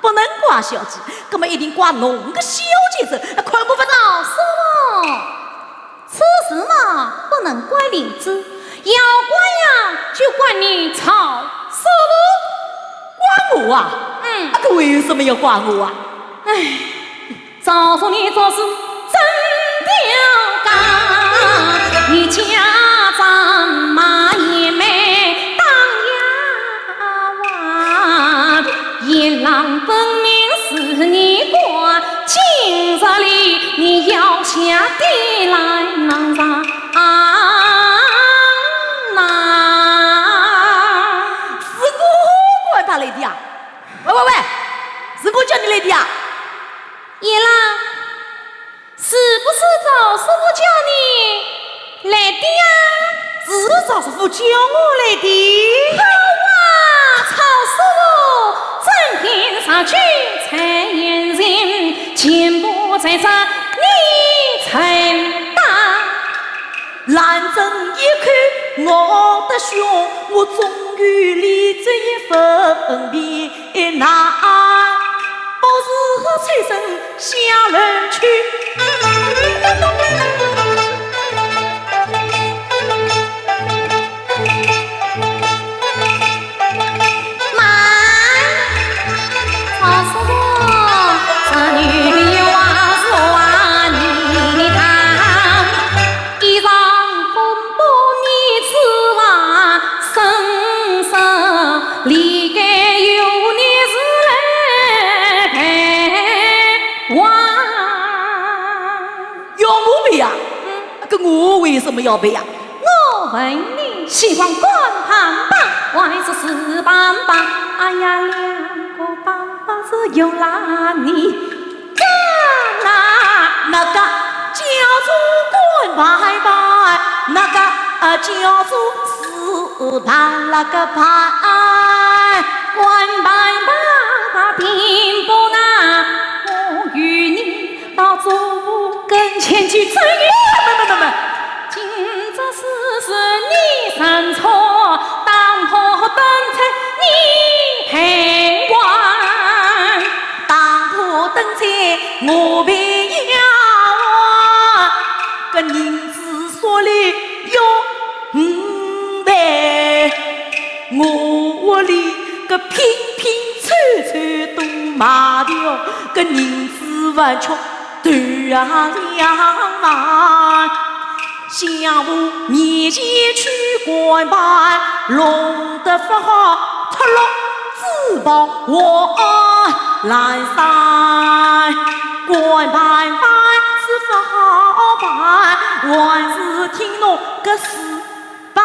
不能怪小姐，那么一定怪侬个小贱人，看我不赵叔父！ 此事嘛，不能怪灵芝，要怪呀，就怪你赵叔父。怪我啊？嗯。啊，搿为什么要怪我啊？唉，赵叔你做事真刁工，你家长嘛也没当呀。 啊，严郎分明是你管，今日里你要下地来哪上啊哪？是我管他来的呀！喂喂喂，是我叫你来的呀！严郎， 是不是赵叔父叫你来的呀？是赵叔父叫我来的。好啊，赵叔父，任凭啥去才言行，全部在这你承担。兰贞一口咬得凶，我终于理这一分辨。 难，不是畜生下楼去。慢，赵叔父，这女的有话说啊，你听。 衣裳分布你之外，深深里该有你是来陪我。要我陪呀？嗯。搿我为什么要陪呀？我问你，喜欢干板板还是死板板？哎呀，两个板板是有拉你 干呐！那个叫做干板板，那个啊，叫做是办那个办，官办办办并不难，我与你到祖父跟前去争。没没没没，今朝是是你认错，当头等在你赔官，当头等在我赔官，搿银子 说来要五万，我屋里个拼拼凑凑都卖掉，搿银子还缺头啊两万。想我年前去官办，弄得勿好，脱落珠宝我来散。 官办办是勿好办，还是听侬个事办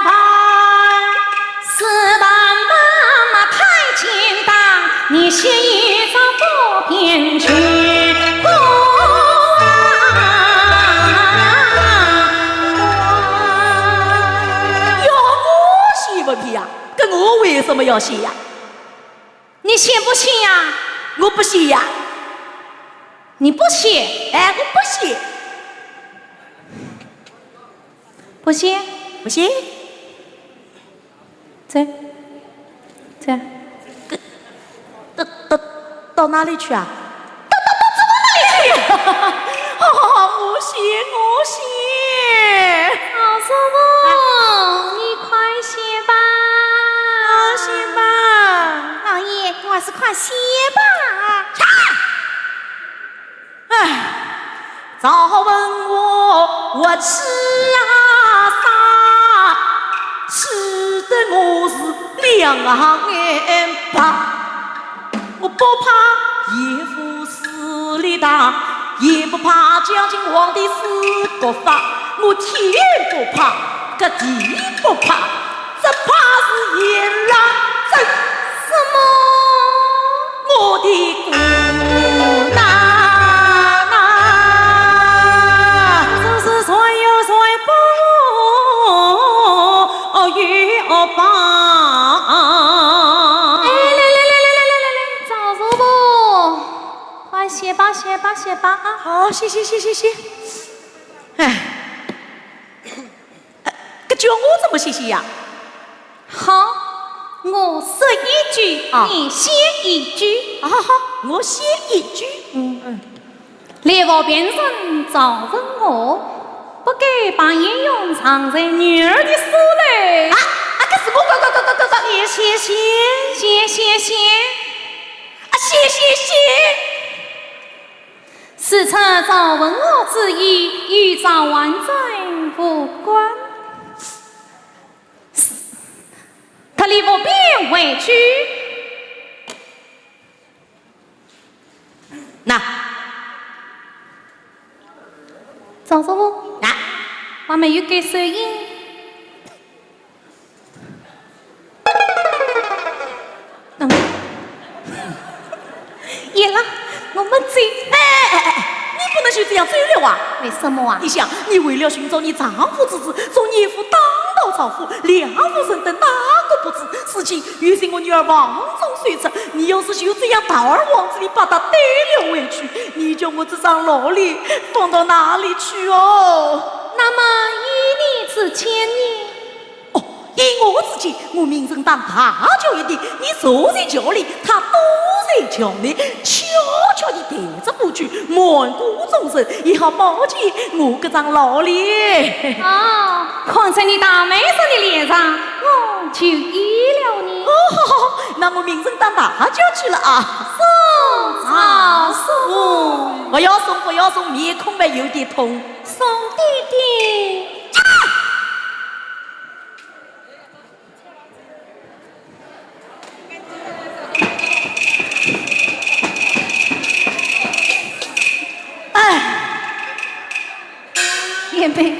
办。事办办嘛太简单，你先一朝不便去。哟，我先勿便呀？搿我为什么要先呀？ 你先不先呀？我不先呀。你不先？哎，我不先。不先？不先。走，走。到，到，到哪里去啊？到，到，到祖父那里去。好，好，好，我先，我先。老祖母，啊。你快些吧。我先吧。老爷，我还是快些吧。哎，赵文华，我气啊煞，气得我是两眼白。 我不怕严府势力大，也不怕嘉靖皇帝是国法，我天不怕，搿地不怕，只怕是严兰贞。什么？我的姑奶奶。真是算又算不哦，又哦吧。哎，来来来来来来来来，赵主簿，快歇吧，歇吧，歇吧啊！好，歇歇歇歇歇。哎，搿叫我怎么歇歇呀？好，我说一句，啊。你歇一句。好好好，我歇一句。嗯。嗯。 列位，平生赵文华，不该扮演用常在女儿的书楼。啊，啊，搿是我，我，我，我，我，我。歇，歇，歇。歇，歇，歇。啊，歇，歇，歇。事出赵文华之意，与赵婉贞无关。特例不便回去。 那。赵主簿。啊。还没有改手印。嗯。严了，我们走。哎，哎，哎，哎，你不能就这样走了啊！为什么啊？你想，你为了寻找你丈夫之事，从严府打道赵府，两府人等哪个不知？事情又在我女儿房中所出， 你要是就这样堂而皇之地把她带了回去，你叫我这张老脸放到哪里去哦？那么依你之见呢？哦，依我之见，我名声当大脚一点，你坐在轿里，她倒在轿内，悄悄地抬着火去，瞒过众人，也好保全我这张老脸。哦，看在你大妹子的脸上，我就依了你。哦，好，好，好，那我名声当大脚去了啊。送赵叔父。不要送，不要送，面孔还有点痛。送爹爹。啊！哎，贤妹，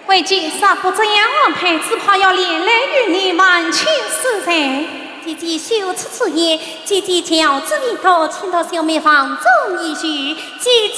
为姐若不这样安排，只怕要连累于你满清死罪。姐姐休出此言，姐姐教子未多，请到小妹房中一叙。姐姐。